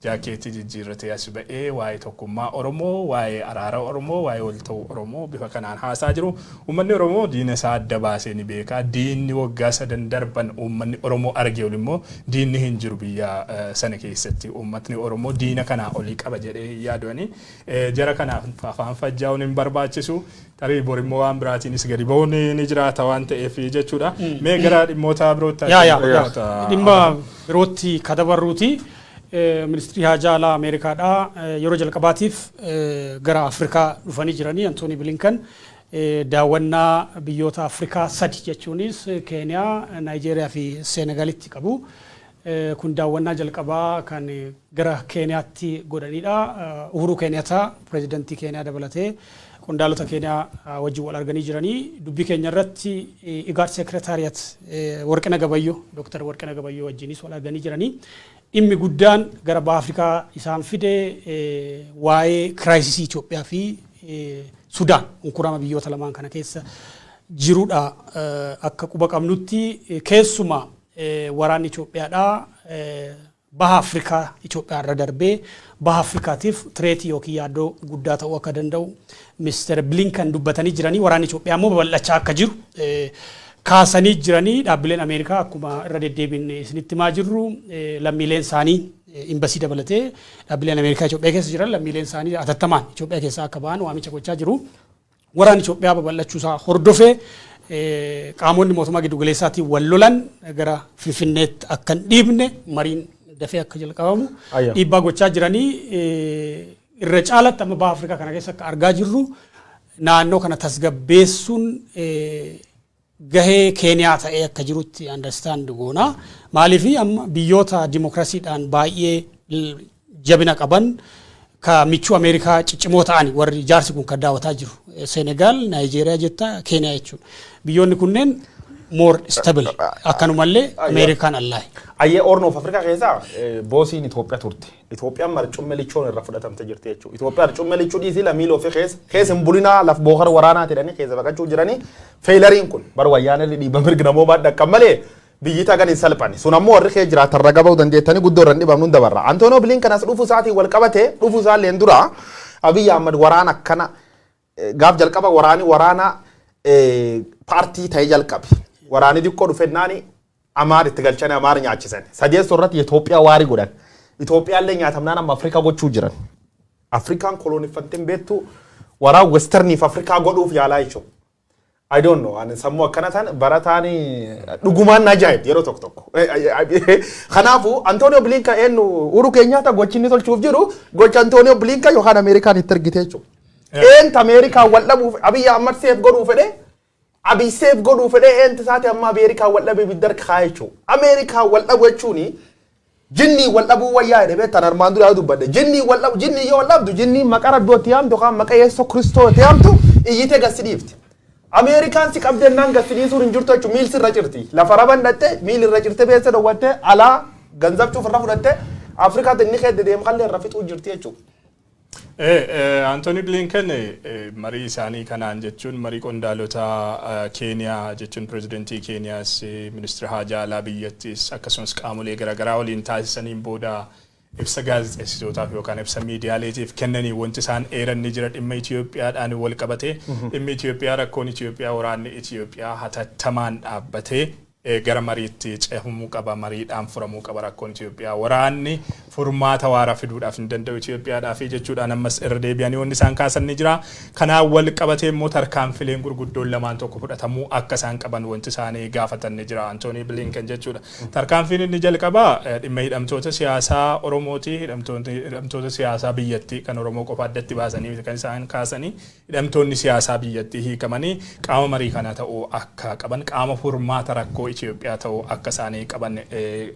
jaakeetii jijjiirratee as ba'ee waa'ee tokkummaa Oromoo, waa'ee araara Oromoo, waa'ee wal ta'uu Oromoo bifa kanaan haasaa jiru. Uummanni Oromoo diina isaa adda baasee ni beeka. Diinni waggaa 3 darban uummanni Oromoo arge ol immoo diinni hin jiru biyya sana keessatti. Uummatni Oromoo diina kanaa olii qaba jedhee hin yaadani. Jara kanaaf afaan fajjaa'uun hin barbaachisu. Tarii bor immoo waan biraatiinis gadi ba'uun ni jiraata waan ta'eef jechuudha. Mee gara dhimmoota birootti. Yaa, dhimma birootti kadabarruuti. Ministirii haajaa alaa Ameerikaadhaa yeroo jalqabaatiif gara Afrikaa dhufanii jiranii, Antoonii Bilinkan, daawwannaa biyyoota Afrikaa sadi jechuunis Keeniyaa, Naayijeeriyaa fi Seenegaalitti qabu. Kun daawwannaa jalqabaa kan gara Keeniyaatti godhanidha. Uhuruu Keeniyataa, pireezidantii Keeniyaa dabalatee qondaalota Keeniyaa wajjin wal arganii jiranii, dubbii keenya irratti IGAD Secretariat Warqina Gabayyoo, Dooktar Warqina Gabayyoo wajjinis wal arganii jiranii. Dhimmi guddaan gara baha Afrikaa isaan fide waa'ee crisisii Itoophiyaa fi Sudaan, unkurama biyyoota lamaan kana keessa jirudha. Akka quba qabnutti, keessumaa waraanni Itoophiyaadhaa Baha Afrikaa, Itoophiyaa irra darbee Baha Afrikaatiif threat yookiin yaaddoo guddaa ta'uu akka danda'u Ministeera Blinken dubbatanii jiranii. Waraanni Itoophiyaa immoo babal'achaa akka jiru kaasanii jiranii. Dhaabbileen Ameerikaa, akkuma irra deddeebiin isinitti himaa jirru, lammiileen isaanii, imbasii dabalatee dhaabbileen Ameerikaa Itoophiyaa keessa jiran, lammiileen isaanii atattamaan Itoophiyaa keessaa akka ba'an waamicha gochaa jiru. Waraanni Itoophiyaa babal'achuusaa hordofee qaamonni mootummaa giddugaleessaatiin wal lolan gara Finfinneetti akka hin dhiibne mariin dafee akka jalqabamu dhiibbaa gochaa jiranii. Irra caalatti amma Baha Afrikaa kana keessa akka argaa jirru naannoo kana tasgabbeessuun gahee Keeniyaa ta'ee akka jirutti understand goona. Maaliif, amma biyyoota dimokiraasiidhaan baay'ee jabina qaban, ka michuu Ameerikaa ciccimoo ta'ani warri jaarsi kun kan daawwataa jiru. Senegaal, Naayijeeriyaa jetta, Keeniyaa jechuudha. Biyyoonni kunneen more stable, akkanumallee Ameerikaan allaahi. Ayyee, Horn of Africa keessaa boosiin Itoophiyaa turte. Itoophiyaan marcumme lichoon irra fudhatamte jirti jechuudha. Itoophiyaan marcumme lichuu dhiisii lammiilee ofii keessa hin bulinaa, laf bookar waraanaa jedhanii keessa baqachuu jiranii. Failureiin kun bara wayyaanee dhiibba mirga namoomaa dhaqqan malee biyyi tagan hin salphani. Sun ammoo warri kee jiraatan raga bahuu dandeettanii guddoo irra hin dhibamnu hin dabarra. Antoonoo Bilinkan as dhufuu isaatiin wal qabate, dhufuu isaallee dura Abiyyi Ahmad waraana akkana gaaf jalqaba waraani waraana paartii ta'ee jalqabe. Waraani xiqqoo dhufennaani Amaar itti galchanii Amaar nyaachisan. Sadeessoo irratti Itoophiyaa waarii godhan. Itoophiyaallee nyaatamnaan amma Afrikaa gochuu jiran. Afrikaan koloneeffattee beektu waraan Westerniif Afrikaa godhuuf yaalaa jechuudha. I don't know. Ani sammuu akkana tan barataan dhugumaan na ajaa'ibdi yeroo tokko tokko. Kanaafuu Antooniyoo Bilinkan eenyu, Uhuru Keenyaata gochi inni tolchuuf jiru gocha Antooniyoo Bilinkan yookaan Ameerikaan itti ergite jechuudha. Eenta Ameerikaan wal dhabuuf Abiyyi Ahmad safe godhuu fedhee, Abiy safe godhuu fedhee, eenta isaati amma Ameerikaan wal dhabee ibidda harka kaa'ee jechuudha. Ameerikaan wal dhabu jechuuni jinnii wal dhabuu wayyaa jedhee beektan armaan dura dubbadhe. Jinnii wal dhabu, jinnii yoo wal dhabdu, jinnii maqaa Rabbii yaamtu yookaan maqaa Yesuus Kiristoos yaamtu iyyitee gasi dhiifti. Ameerikaan si qabdennaan gasi dhiisuun hin jirtu jechuudha. Miil sirra cirti. Lafa raban dhatte miil irra cirte, beessa dhowwatte, alaa ganzabchuuf irra fudhatte, Afrikaatti inni keedde deemu kallee irra fixuu jirti jechuudha. Anthony Blinken marii isaanii kanaan, jechuun marii qondaalota Keeniyaa, jechuun pirezidentii Keeniyaas, ministeera haajaa alaa biyyattiis, akkasumas qaamolee garaagaraa waliin taasisaniin booda ibsa gaazexeessitootaaf yookaan ibsa miidiyaaleetiif kennanii wanti isaan eeran ni jira dhimma Itoophiyaadhaan wal qabate. Dhimmi Itoophiyaa, rakkoon Itoophiyaa, waraanni Itoophiyaa hatattamaan dhaabbatee gara mariitti cehamuu qaba, mariidhaan furamuu qaba rakkoon Itoophiyaa. Waraanni furmaata waaraa fiduudhaaf hin danda'u Itoophiyaadhaaf jechuudhaan ammas irra deebi'anii wanni isaan kaasan ni jira. Kanaan wal qabatee immoo tarkaanfileen gurguddoon lamaan tokko fudhatamuu akka isaan qaban wanti isaanii gaafatan ni jira Antoonii Bilinken jechuudha. Tarkaanfiin inni jalqabaa dhimma hidhamtoota siyaasaa Oromooti. Hidhamtoota siyaasaa biyyattii kan Oromoo qofa addatti baasanii kan isaan kaasanii, hidhamtoonni siyaasaa biyyattii hiikamanii qaama marii kana ta'uu akka qaban, qaama furmaata rakkoo Itoophiyaa ta'uu akka isaanii qaban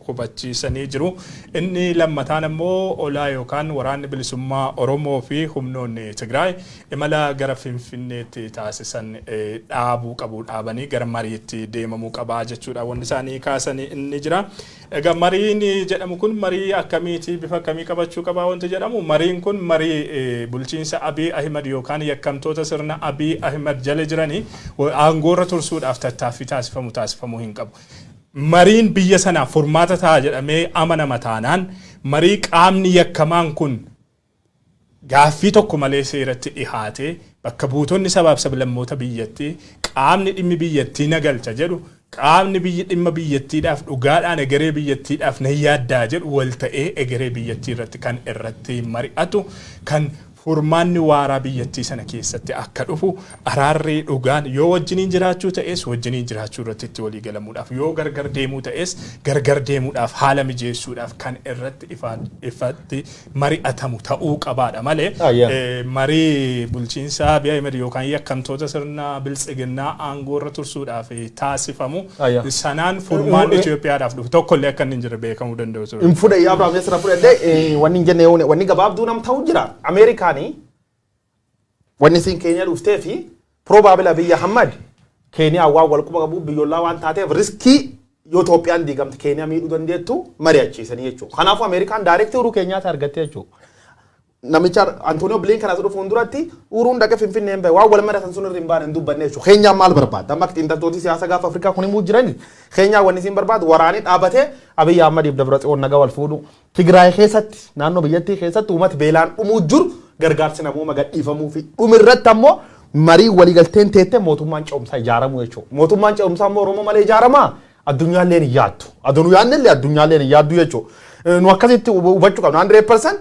hubachiisanii jiru. Inni lammataan immoo olaa yookaan Waraanni Bilisummaa Oromoo fi humnoonni Tigraay imala gara Finfinneetti taasisan dhaabuu qabu, dhaabanii gara mariitti deemamuu qabaa jechuudha wanti isaanii kaasanii inni jira. Egaa mariin jedhamu kun marii akkamiiti, bifa akkamii qabachuu qabaa wanti jedhamu, mariin kun marii bulchiinsa Abiy Ahimad yookaan yakkamtoota sirna Abiy Ahimad jala jiranii aangoorra tursuudhaaf tattaaffii taasifamu taasifamuu hin qabu. Mariin biyya sanaaf furmaata ta'a jedhamee amanama taanaan marii qaamni yakkamaan kun gaaffii tokko malee seeratti dhihaatee, bakka buutonni sabaaf sablammoota biyyattii, qaamni dhimmi biyyattii nagalcha jedhu, qaamni biyyi dhimma biyyattiidhaaf dhugaadhaan egeree biyyattiidhaaf nan yaaddaa jedhu wal ta'ee egeree biyyattii irratti kan irratti mari'atu, kan furmaanni waaraa biyyattii sana keessatti akka dhufu, araarri dhugaan yoo wajjiniin jiraachuu ta'es wajjiniin jiraachuu irratti itti walii galamuudhaaf, yoo gargar deemuu ta'es gargar deemuudhaaf haala mijeessuudhaaf kan irratti ifatti mari'atamu ta'uu qabaadha malee marii bulchiinsa Abiy Ahmed yookaan yakkamtoota sirna biltsiginnaa aangoo irra tursuudhaaf taasifamu sanaan furmaanni Itoophiyaadhaaf dhufu tokkollee akka inni hin jirre beekamuu danda'u ture. Hin fudhe, Abrahaam Yasra fudhadhe. Wanni hin jenne wanni gabaabduu nam ta'u jira. Ameerikaanii wanni isin Keeniyaa dhuftee fi probably Abiy Ahmad Keeniyaa waan wal quba qabu biyyoolaa waan taateef, risk yoo Itoophiyaan diigamte Keeniyaa miidhuu dandeettu mari'achiisanii jechuudha. Kanaafuu Ameerikaan direct Uhuru Keenyaatti argatte jechuudha. Namicha Antonio Blinken as dhufuun duratti Uhuruun dhaqee Finfinnee hin bahe, waan wal mari'atan sun irra hin baane, hin dubbanne jechuudha. Keenyaan maal barbaadda? Amma xiinxaltooti siyaasa gaafa Afrikaa kun himuu jirani. Keenyaan wanni isin barbaadu waraanii dhaabatee Abiyyi Ahmadiif Dabratsiyoon nagaa wal fuudhu. Tigraay keessatti, naannoo biyyattii keessatti uummati beelaan dhumuu jiru gargaarsi namooma gadhiifamuu fi dhumirratti ammoo marii waliigalteen teettee mootummaan ce'umsaa ijaaramuu jechuudha. Mootummaan ce'umsaa immoo Oromoo malee ijaaramaa? Addunyaalleen hin yaaddu. Aduu yaadnellee addunyaalleen hin yaaddu jechuudha. Nu akkasitti hubachuu qabna. 100%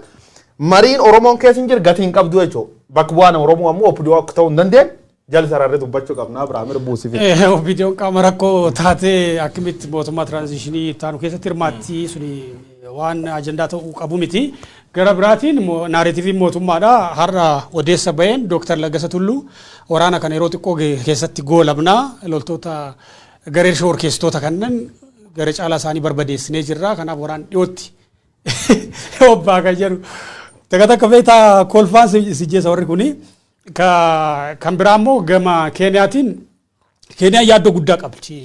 mariin Oromoon keessa hin jiru gatii hin qabdu jechuudha. Bakka bu'aan Oromoo ammoo OPDO akka ta'uu hin dandeenye jala sararree dubbachuu qabna. Abiraamir buusiif. OPDOn qaama rakkoo taatee akkamitti mootummaa transition itti keessatti hirmaatti? Suni waan ajandaa ta'uu qabu miti. Gara biraatiin narrative mootummaadha. Har'a odeessa baheen Dooktar Laggasa Tulluu waraana kana yeroo xiqqoo keessatti goolabnaa, loltoota garee shororkeessitoota kanneen gara caalaa isaanii barbadeessinee jirra. Kanaaf waraan dhiyootti obbaa kan jedhu. Takka takka beektaa, kolfaan si jeessa warri kuni. Kan biraa immoo gama Keeniyaatiin, Keeniyaan yaaddoo guddaa qabdi.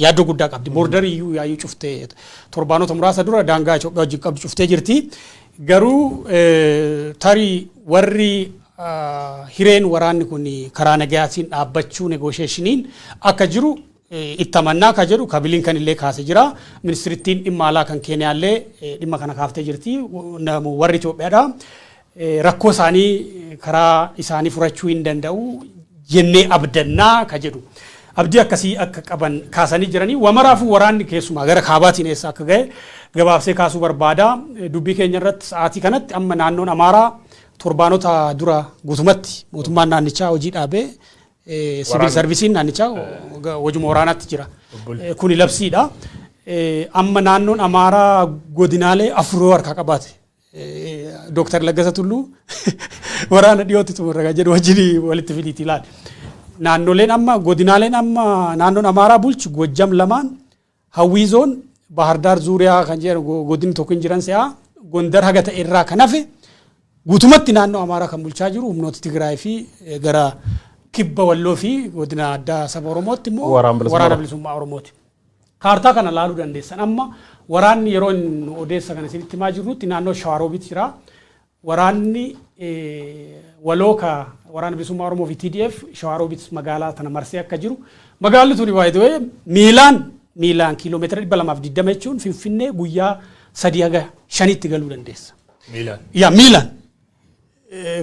Yaaddoo guddaa qabdi. Border iyyuu yaayyuu cuftee, torbaanota muraasa dura daangaa Itoophiyaa wajjin qabdu cuftee jirti. Garuu tarii warri hireen waraanni kun karaa nagayaatiin dhaabbachuu, negotiationiin akka jiru itti amannaa ka jedhu ka Blinken illee kaase jira. Ministirittiin dhimma alaa kan Keeniyaallee dhimma kana kaaftee jirti. Warri Itoophiyaadha. Rakkoo isaanii karaa isaanii furachuu hin danda'u jennee abdannaa ka jedhu. Abdii akkasii akka qaban kaasanii jiranii. Wamaraafuu waraanni keessumaa gara kaabaatiin eessa akka ga'e gabaabsee kaasuu barbaada. Dubbii keenya irratti sa'aatii kanatti amma naannoon Amaaraa torbaanota dura guutumatti mootummaan naannichaa hojii dhaabee, civil serviceiin naannichaa hojuma waraanaatti jira. Kuni labsiidha. Amma naannoon Amaaraa godinaalee afur harkaa qabaate. Dooktar Laggasa Tulluu waraana dhiyootti xumurra kan jedhu wajjin walitti fidiiti ilaali. Naannoleen amma, godinaaleen amma naannoon Amaaraa bulchu Gojjam lamaan, Hawwii zoon, Bahardaar Zuuriyaa kan jedhu godinni tokko hin jiran se'aa, Gondar haga ta'e irraa kan hafe guutumatti naannoo Amaaraa kan bulchaa jiru humnoota Tigraay fi gara kibba Walloo fi godina addaa saba Oromootti immoo Waraana Bilisummaa Oromooti. Kaartaa kana laaluu dandeessan. Amma waraanni yeroo inni odeessa kana isinitti himaa jirrutti naannoo Shawaroobit jira. Waraanni waloo ka Waraana Bilisummaa Oromoo fi TDF Shawaroobit magaalaa tana marsee akka jiru. Magaalli tuni baay'ee miilaan kiiloomeetira 220 jechuun Finfinnee guyyaa 3 haga 5tti galuu dandeessa. Miilaan. Yaa, miilaan.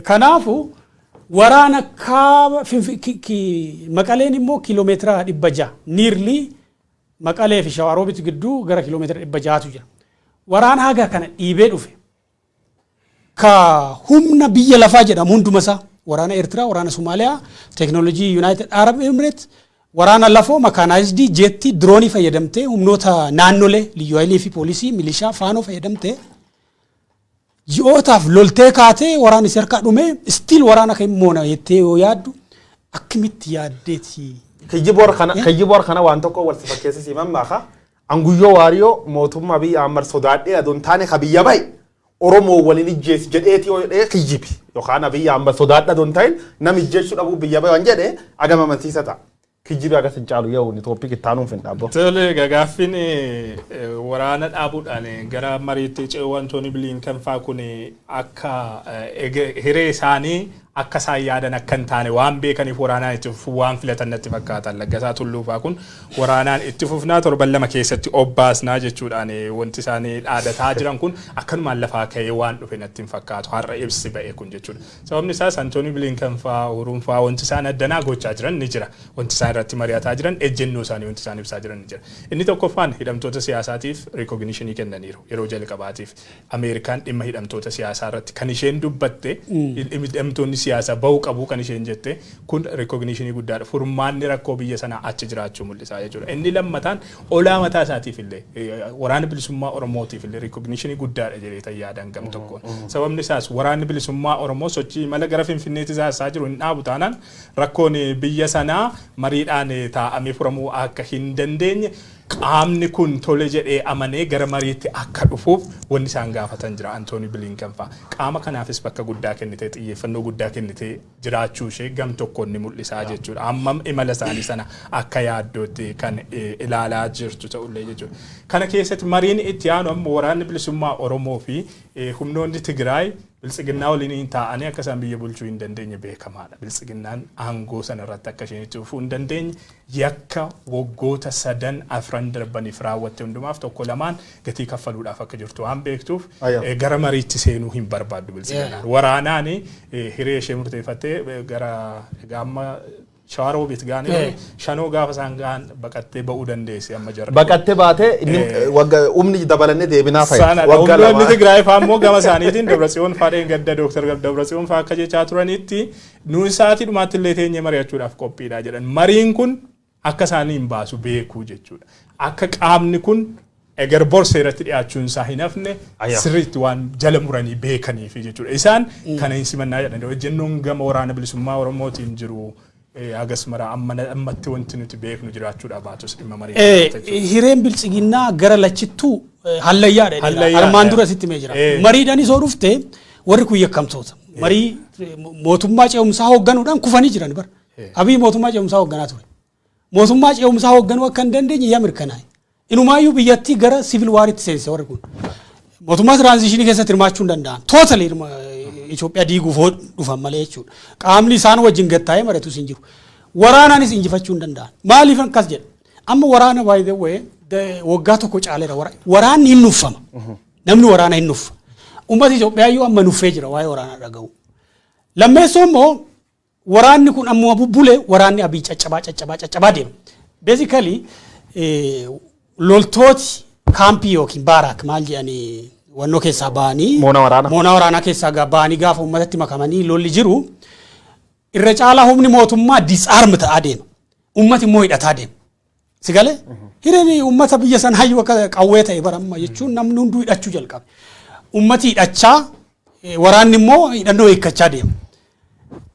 Kanaafu waraana kaaba Maqaleen immoo kiiloomeetira 600, nearly Maqalee fi Shawaroobit gidduu gara kiiloomeetira 600tu jira. Waraana haga kana dhiibee dhufe ka humna biyya lafaa jedhamu hundumasaa, waraana Eertiraa, waraana Somaaliyaa, teeknoolojii United Arab Emirates, waraana lafoo, mechanized, jet, drone fayyadamtee, humnoota naannolee, liyyuu hayilii fi poolisii, milishaa, faanoo fayyadamtee ji'ootaaf loltee kaatee waraanni si harkaa dhume, still waraana kan moona jettee yoo yaaddu akkamitti yaaddeeti? Kijjiboor kana waan tokko wal si fakkeessa si mammaaka. Anguyyoo Waariyoo mootummaa biyya Ahmad sodaadhee aduun taane ka biyya bahe Oromoo waliin ijjeesi jedheeti yoo jedhee kijjibi. Yookaan Abiyyi Ahmad sodaadha aduun ta'in nam ijjeessuu dhabuu biyya bahe waan jedhee agama amansiisa ta'a. Kijjibi agas hin caalu yoo inni topic itti aanuun fin dhaabbo. Tole, gaaffiin waraana dhaabuudhaan gara mariitti ce'uu Antooni Blinken faa kun akka hiree isaanii akka isaan yaadan akka hin taane waan beekaniif waraanaan itti fufuu waan filatan natti fakkaatan. Laggasaa Tulluu faa kun waraanaan itti fufnaa, torban 2 keessatti obbaasnaa jechuudhaan wanti isaanii dhaadataa jiran kun akkanumaan lafaa ka'ee waan dhufe natti hin fakkaatu har'a ibsi ba'e kun jechuudha. Sababni isaas Antooni Blinken faa, Uhuruun faa wanti isaan addanaa gochaa jiran ni jira. Wanti isaan irratti mari'ataa jiran, ejjennoo isaanii wanti isaan ibsaa jiran ni jira. Inni tokkoffaan hidhamtoota siyaasaatiif recognition kennaniiru yeroo jalqabaatiif. Ameerikaan dhimma hidhamtoota siyaasaa irratti kan isheen dubbatte, hidhamtoonni siyaasaa bahuu qabu kan isheen jette kun recognition guddaadha. Furmaanni rakkoo biyya sanaa achi jiraachuu mul'isa jechuudha. Inni lammataan olaa mataa isaatiif illee, Waraana Bilisummaa Oromootiif illee recognition guddaadha jedhee yaadan gam tokkoon. Sababni isaas Waraanni Bilisummaa Oromoo sochii imala gara Finfinneetti taasisaa jiru hin dhaabu taanaan rakkoon biyya sanaa mariidhaan taa'amee furamuu akka hin dandeenye, qaamni kun tole jedhee amanee gara mariitti akka dhufuuf wanni isaan gaafatan jira Antooni Blinken fa'a. Qaama kanaafis bakka guddaa kennitee, xiyyeeffannoo guddaa kennitee jiraachuu ishee gam tokkoon ni mul'isaa jechuudha. Hammam imala isaanii sana akka yaaddootti kan ilaalaa jirtu ta'ullee jechuudha. Kana keessatti mariin itti aanu amma Waraanni Bilisummaa Oromoo fi humnoonni Tigraay Biltsiginnaa waliin taa'anii akka isaan biyya bulchuu hin dandeenye beekamaadha. Biltsiginnaan aangoo sana irratti akka isheen itti fufuu hin dandeenye, yakka waggoota sadan afran darbaniif raawwatte hundumaaf tokko lamaan gatii kaffaluudhaaf akka jirtu waan beektuuf gara mariitti seenuu hin barbaaddu biltsiginnaan. Waraanaan hiree ishee murteeffattee gara egaa amma Shawaroobiit ga'anii Shanoo gaafa isaan ga'an baqattee ba'uu dandeessi amma jarri. Baqattee baatee inni wagga humni dabalannee deebinaa fayyada. Sana Waggaa humnoonni 2. Tigraay fa'aa immoo gama isaaniitiin Dabratsiyoon fa'aa dheengadda Dooktar Dabratsiyoon fa'aa akka jechaa turanitti, nuyi sa'aatii dhumaatti illee teenyee mari'achuudhaaf qophiidha jedhan. Mariin kun akka isaanii hin baasu beekuu jechuudha. Akka qaamni kun eger bor seeratti dhiyaachuun isaa hin hafne sirriitti waan jala muranii beekaniif jechuudha. Isaan kana hin simannaa jedhan. Ejjennoon gama Waraana Bilisummaa Oromootiin jiru hagas mara amma ammatti wanti nuti beeknu jiraachuudha baatus dhimma marii jechuudha. Hireen biltsiginnaa gara lachittuu hallayyaadha jedheera. Hallayyaadha. Armaan dura sitti himee jira. Mariidhaanis yoo dhufte warri kun yakkamtoota. Marii mootummaa ce'umsaa hoogganuudhaan kufanii jiran bara. Abiy mootummaa ce'umsaa hoogganaa ture. Mootummaa ce'umsaa hoogganuu akka hin dandeenye yaa mirkanaa'e. Inumaayyuu biyyattii gara civil waritti seense warri kun. Mootummaa transitionii keessatti hirmaachuu hin danda'an. Totally Itoophiyaa diiguuf hoo dhufan malee jechuudha. Qaamni isaan wajjin gattaa'ee mari'atus hin jiru. Waraanaanis injifachuu hin danda'an. Maaliif akkas jedha? Amma waraana, by the way, waggaa tokko caaleera. Waraanni hin nuffama. Namni waraana hin nuffa. Uummati Itoophiyaa iyyuu amma nuffee jira waa'ee waraanaa dhaga'u. Lammeessoo immoo waraanni kun ammuma bubbulee waraanni Abiy caccabaa caccabaa caccabaa deema. Basically loltooti kaampii yookiin barrack maal jedhanii wannoo keessaa ba'anii Moona waraanaa. Moonaa waraanaa keessaa ba'anii gaafa uummatatti makamanii lolli jiru irra caalaa humni mootummaa disarm ta'aa deema. Uummati immoo hidhataa deema. Si galee? Hireen uummata biyya sanaa iyyuu akka qawwee ta'e baramma jechuun namni hunduu hidhachuu jalqabe. Uummati hidhachaa, waraanni immoo hidhannoo hiikkachaa deema.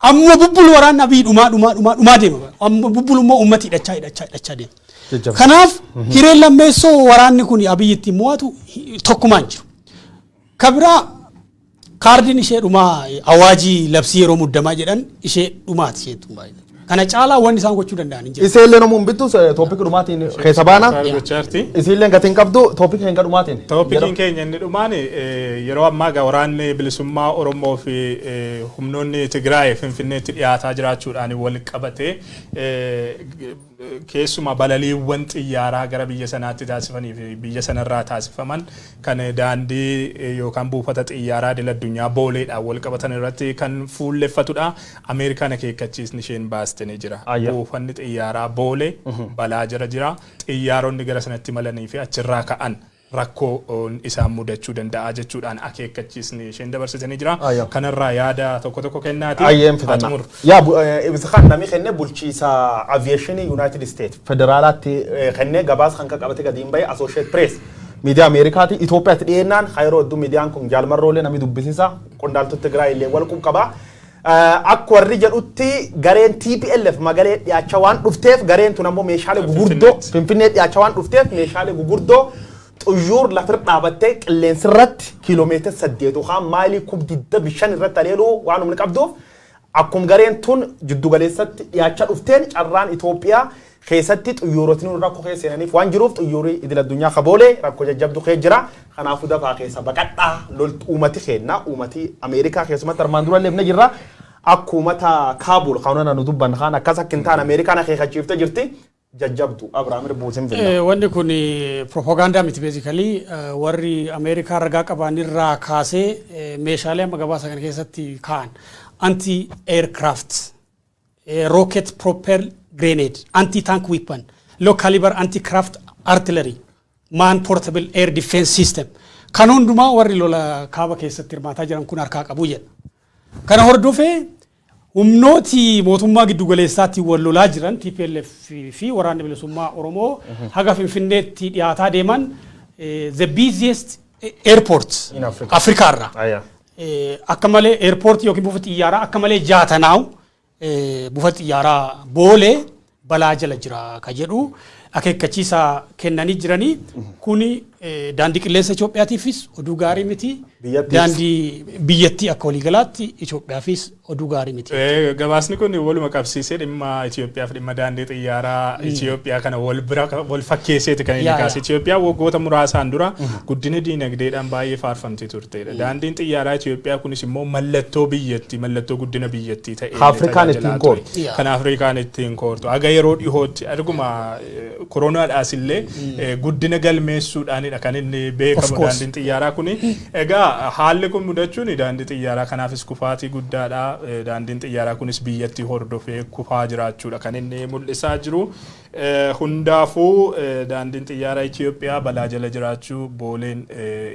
Amma bubbulu waraanni Abiy dhumaa dhumaa dhumaa dhumaa deema. Amma bubbulu immoo uummati hidhachaa hidhachaa hidhachaa deema. Jajjaba. Kanaaf hireen lammeessoo waraanni kun Abiy ittiin mo'atu tokkumaan jiru. Kabiraa kaardiin ishee dhumaa awaajii labsii yeroo muddamaa jedhan ishee dhumaati isheetu baay'ee. Kana caalaa wanni isaan gochuu danda'an hin jiru. Iseellee namuun bittu topic dhumaatiin keessa baana. Gochaa jirti. Isiillee gatiin qabdu topic keenya dhumaatiin. Topiciin keenya inni dhumaan yeroo ammaa egaa Waraanni Bilisummaa Oromoo fi humnoonni Tigraay Finfinneetti dhiyaataa jiraachuudhaan wal qabatee, keessumaa balaliiwwan xiyyaaraa gara biyya sanaatti taasifanii fi biyya sanarraa taasifaman kan daandii yookaan buufata xiyyaaraa idil addunyaa Booleedhaan wal qabatan irratti kan fuulleffatudha. Ameerikaan akeekkachiisni isheen baaste ni jira. Buufanni xiyyaaraa Boolee balaa jira jira. Xiyyaaronni gara sanatti malanii fi achirraa ka'an rakkoo isaan mudachuu danda'a jechuudhaan akeekkachiisni isheen dabarsite ni jira. Kanarraa yaada tokko tokko kennaati. Ayyeen Haa fitanna. xumuru. Yaa ibsa kan namni kenne bulchiisa aviation United States federaalaatti kenne gabaasa kan qabate gadi hin bahe Associate Press. Miidiyaa Ameerikaati Itoophiyaatti dhiyeennaan yeroo hedduu miidiyaan kun jaalmarroolee namni dubbisiisa, qondaaltota Tigraay illee wal qaba. Akka warri jedhutti gareen TPLF magalee dhiyaachaa waan dhufteef, gareen tun ammoo meeshaalee gugurdoo Finfinneetti. Finfinnee dhiyaachaa waan dhufteef, meeshaalee gugurdoo xuyyuur lafirra dhaabattee qilleensirratti kiiloomeetira 8 yookaan maayilii 25,000 irratti haleeluu waan humni qabduuf, akkum gareen tun jiddugaleessatti dhiyaachaa dhufteen carraan Itoophiyaa keessatti xuyyoorotni rakkoo keessa seenaniif waan jiruuf, xuyyoorri idil addunyaa kaboolee rakkoo jajjabdu keessa jira. Kanaafuu dafaa keessa baqadhaa loltu uummati keenna, uummati Ameerikaa keessumatti armaan dura illee jirra. Akka uummata Kaabul kan nu dubban kan akkas akka hin taane Ameerikaan akeekachiiftee jirti. Jajjabdu Abiraamir buusin finna. Wanni kun propagaandaa miti. Basically warri Ameerikaa ragaa qaban irraa kaasee meeshaalee amma gabaasa kana keessatti ka'an anti aircraft, rocket propel grenade, anti tank weapon, low caliber anti craft artillery, man portable air defense system kan hundumaa warri lola kaaba keessatti hirmaataa jiran kun harkaa qabu jedha. Kana hordofee humnooti mootummaa giddugaleessaatti wal lolaa jiran TPLF fi Waraanni Bilisummaa Oromoo haga Finfinneetti dhiyaataa deeman, the busiest airport In Africa. Afrikaa irraa. Akka malee airportii yookiin buufata xiyyaaraa akka malee jaatanaa'u buufata xiyyaaraa Boolee balaa jala jira ka jedhu akeekkachiisa kennanii jiranii kuni. Daandii qilleensa Itoophiyaatiifis oduu gaarii miti. Biyyattiifis. Daandii biyyattii akka waliigalaatti Itoophiyaafis oduu gaarii miti. Gabaasni kun waluma qabsiisee dhimma Itoophiyaa fi dhimma daandii xiyyaaraa Itoophiyaa kana wal bira wal fakkeesseeti kan inni kaase. Itoophiyaa waggoota muraasaan dura guddina diinagdeedhaan baay'ee faarfamtee turtedha. Daandiin xiyyaaraa Itoophiyaa kunis immoo mallattoo biyyattii, mallattoo guddina biyyattii ta'ee Afrikaan tajaajilaa ittiin ture. koortu. Kan Afrikaan ittiin koortu. Haga yeroo dhihootti arguma koronaadhaas illee guddina galmeessuudhaanidha kan inni beekamu Of course. daandiin xiyyaaraa kuni. Egaa haalli kun mudachuun daandii xiyyaaraa kanaafis kufaatii guddaadha. Daandiin xiyyaaraa kunis biyyattii hordofee kufaa jiraachuudha kan inni mul'isaa jiru. Hundaafuu daandiin xiyyaaraa Itoophiyaa balaa jala jiraachuu, Booleen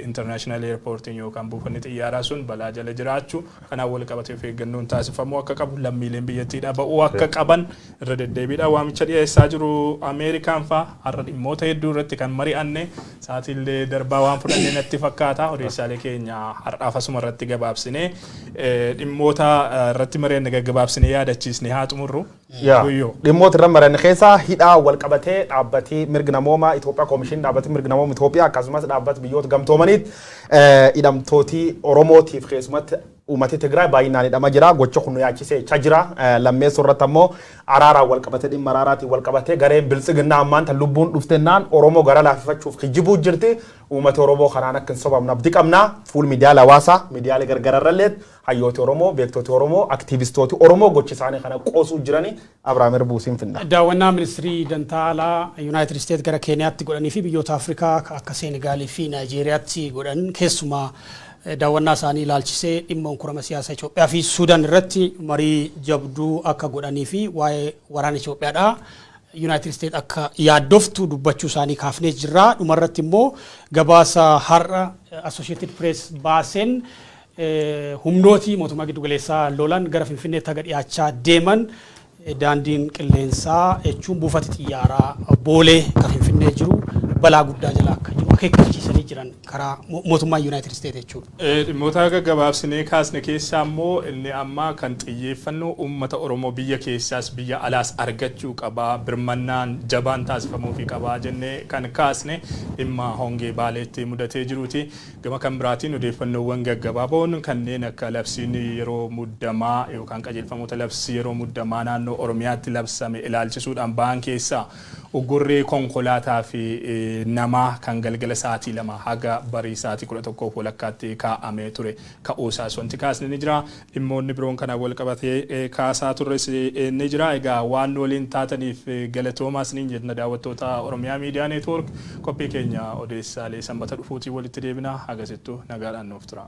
International Airportiin yookaan buufanni xiyyaaraa sun balaa jala jiraachuu kanaan wal qabatee of eeggannoon taasifamuu akka qabu, lammiileen biyyattiidhaa ba'uu akka qaban irra deddeebiidhaan waamicha dhiyeessaa jiru. Ameerikaan faa har'a dhimmoota hedduu irratti kan mari'anne, sa'aatiillee darbaa waan fudhanne natti fakkaata. Odeessaalee keenya har'aaf asuma irratti gabaabsinee dhimmoota irratti mari'anne gaggabaabsinee yaadachiisne haa xumurru. Guyyoo. Dhimmoota irra maran keessaa hidhaa wal qabatee dhaabbatii mirga namoomaa Itoophiyaa, koomishinii dhaabbatii mirga namoomaa Itoophiyaa akkasumas dhaabbata biyyoota gamtoomaniitti hidhamtootii Oromootiif keessumatti uummati Tigraay baay'inaan hidhama jira. Gocha kun nu yaachisee jechaa jira. Lammeessoo irratti ammoo araaraan wal qabatee, dhimma araaraatiin wal qabatee gareen biltsiginnaa ammaan tan lubbuun dhuftennaan Oromoo gara laafifachuuf kijibuu jirti. Uummati Oromoo kanaan akka hin sobamne abdii qabna. Fuul miidiyaalee hawaasaa, miidiyaalee gargararrallee hayyooti Oromoo, beektoti Oromoo, aktiivistooti Oromoo gochi isaanii kana qoosuu jirani. Abrahaam Irbuusiin finna. Daawwannaa ministirii dantaa alaa Yuunaayitid Isteet gara Keeniyaatti godhanii fi biyyoota Afrikaa akka Seenegaalii fi Naayijeeriyaatti godhan, keessumaa daawwannaa isaanii ilaalchisee dhimma unkurama siyaasaa Itoophiyaa fi Suudaan irratti marii jabduu akka godhanii fi waa'ee waraana Itoophiyaadhaa Yuunaayitid Isteet akka yaaddoftu dubbachuu isaanii kaafnee jirra. Dhumarratti immoo gabaasa har'a Associated Press baaseen humnooti mootummaa giddugaleessaa lolan gara Finfinneetti haga dhiyaachaa deeman daandiin qilleensaa, jechuun buufati xiyyaaraa Boolee kan Finfinnee jiru balaa guddaa jala akka jiru akeekkachiisanii jiran karaa mootummaa Yuunaayitid Isteet jechuudha. Dhimmoota gaggabaabsinee kaasne keessaa immoo inni amma kan xiyyeeffannoo uummata Oromoo biyya keessaas biyya alaas argachuu qaba, birmannaan jabaan taasifamuufii qaba jennee kan kaasne dhimma hongee Baaleetti mudatee jiruuti. Gama kan biraatiin odeeffannoowwan gaggabaaboon kanneen akka labsiin yeroo muddamaa yookaan qajeelfamoota labsii yeroo muddamaa naannoo Oromiyaatti labsame ilaalchisuudhaan ba'an keessaa uggurri konkolaataa fi namaa kan galgala sa'aatii 2 haga barii sa'aatii 11:30tti kaa'amee ture ka'uusaas wanti kaasne ni jira. Dhimmoonni biroon kanaan wal qabatee kaasaa turres ni jira. Egaa waan nu waliin taataniif galatoomaa isiniin jenna, daawwattoota Oromiyaa Miidiyaa Neetwoork. Qophii keenya odeessaalee sanbata dhufuutiin walitti deebina. Hagasittuu nagaadhaan nuuf tura.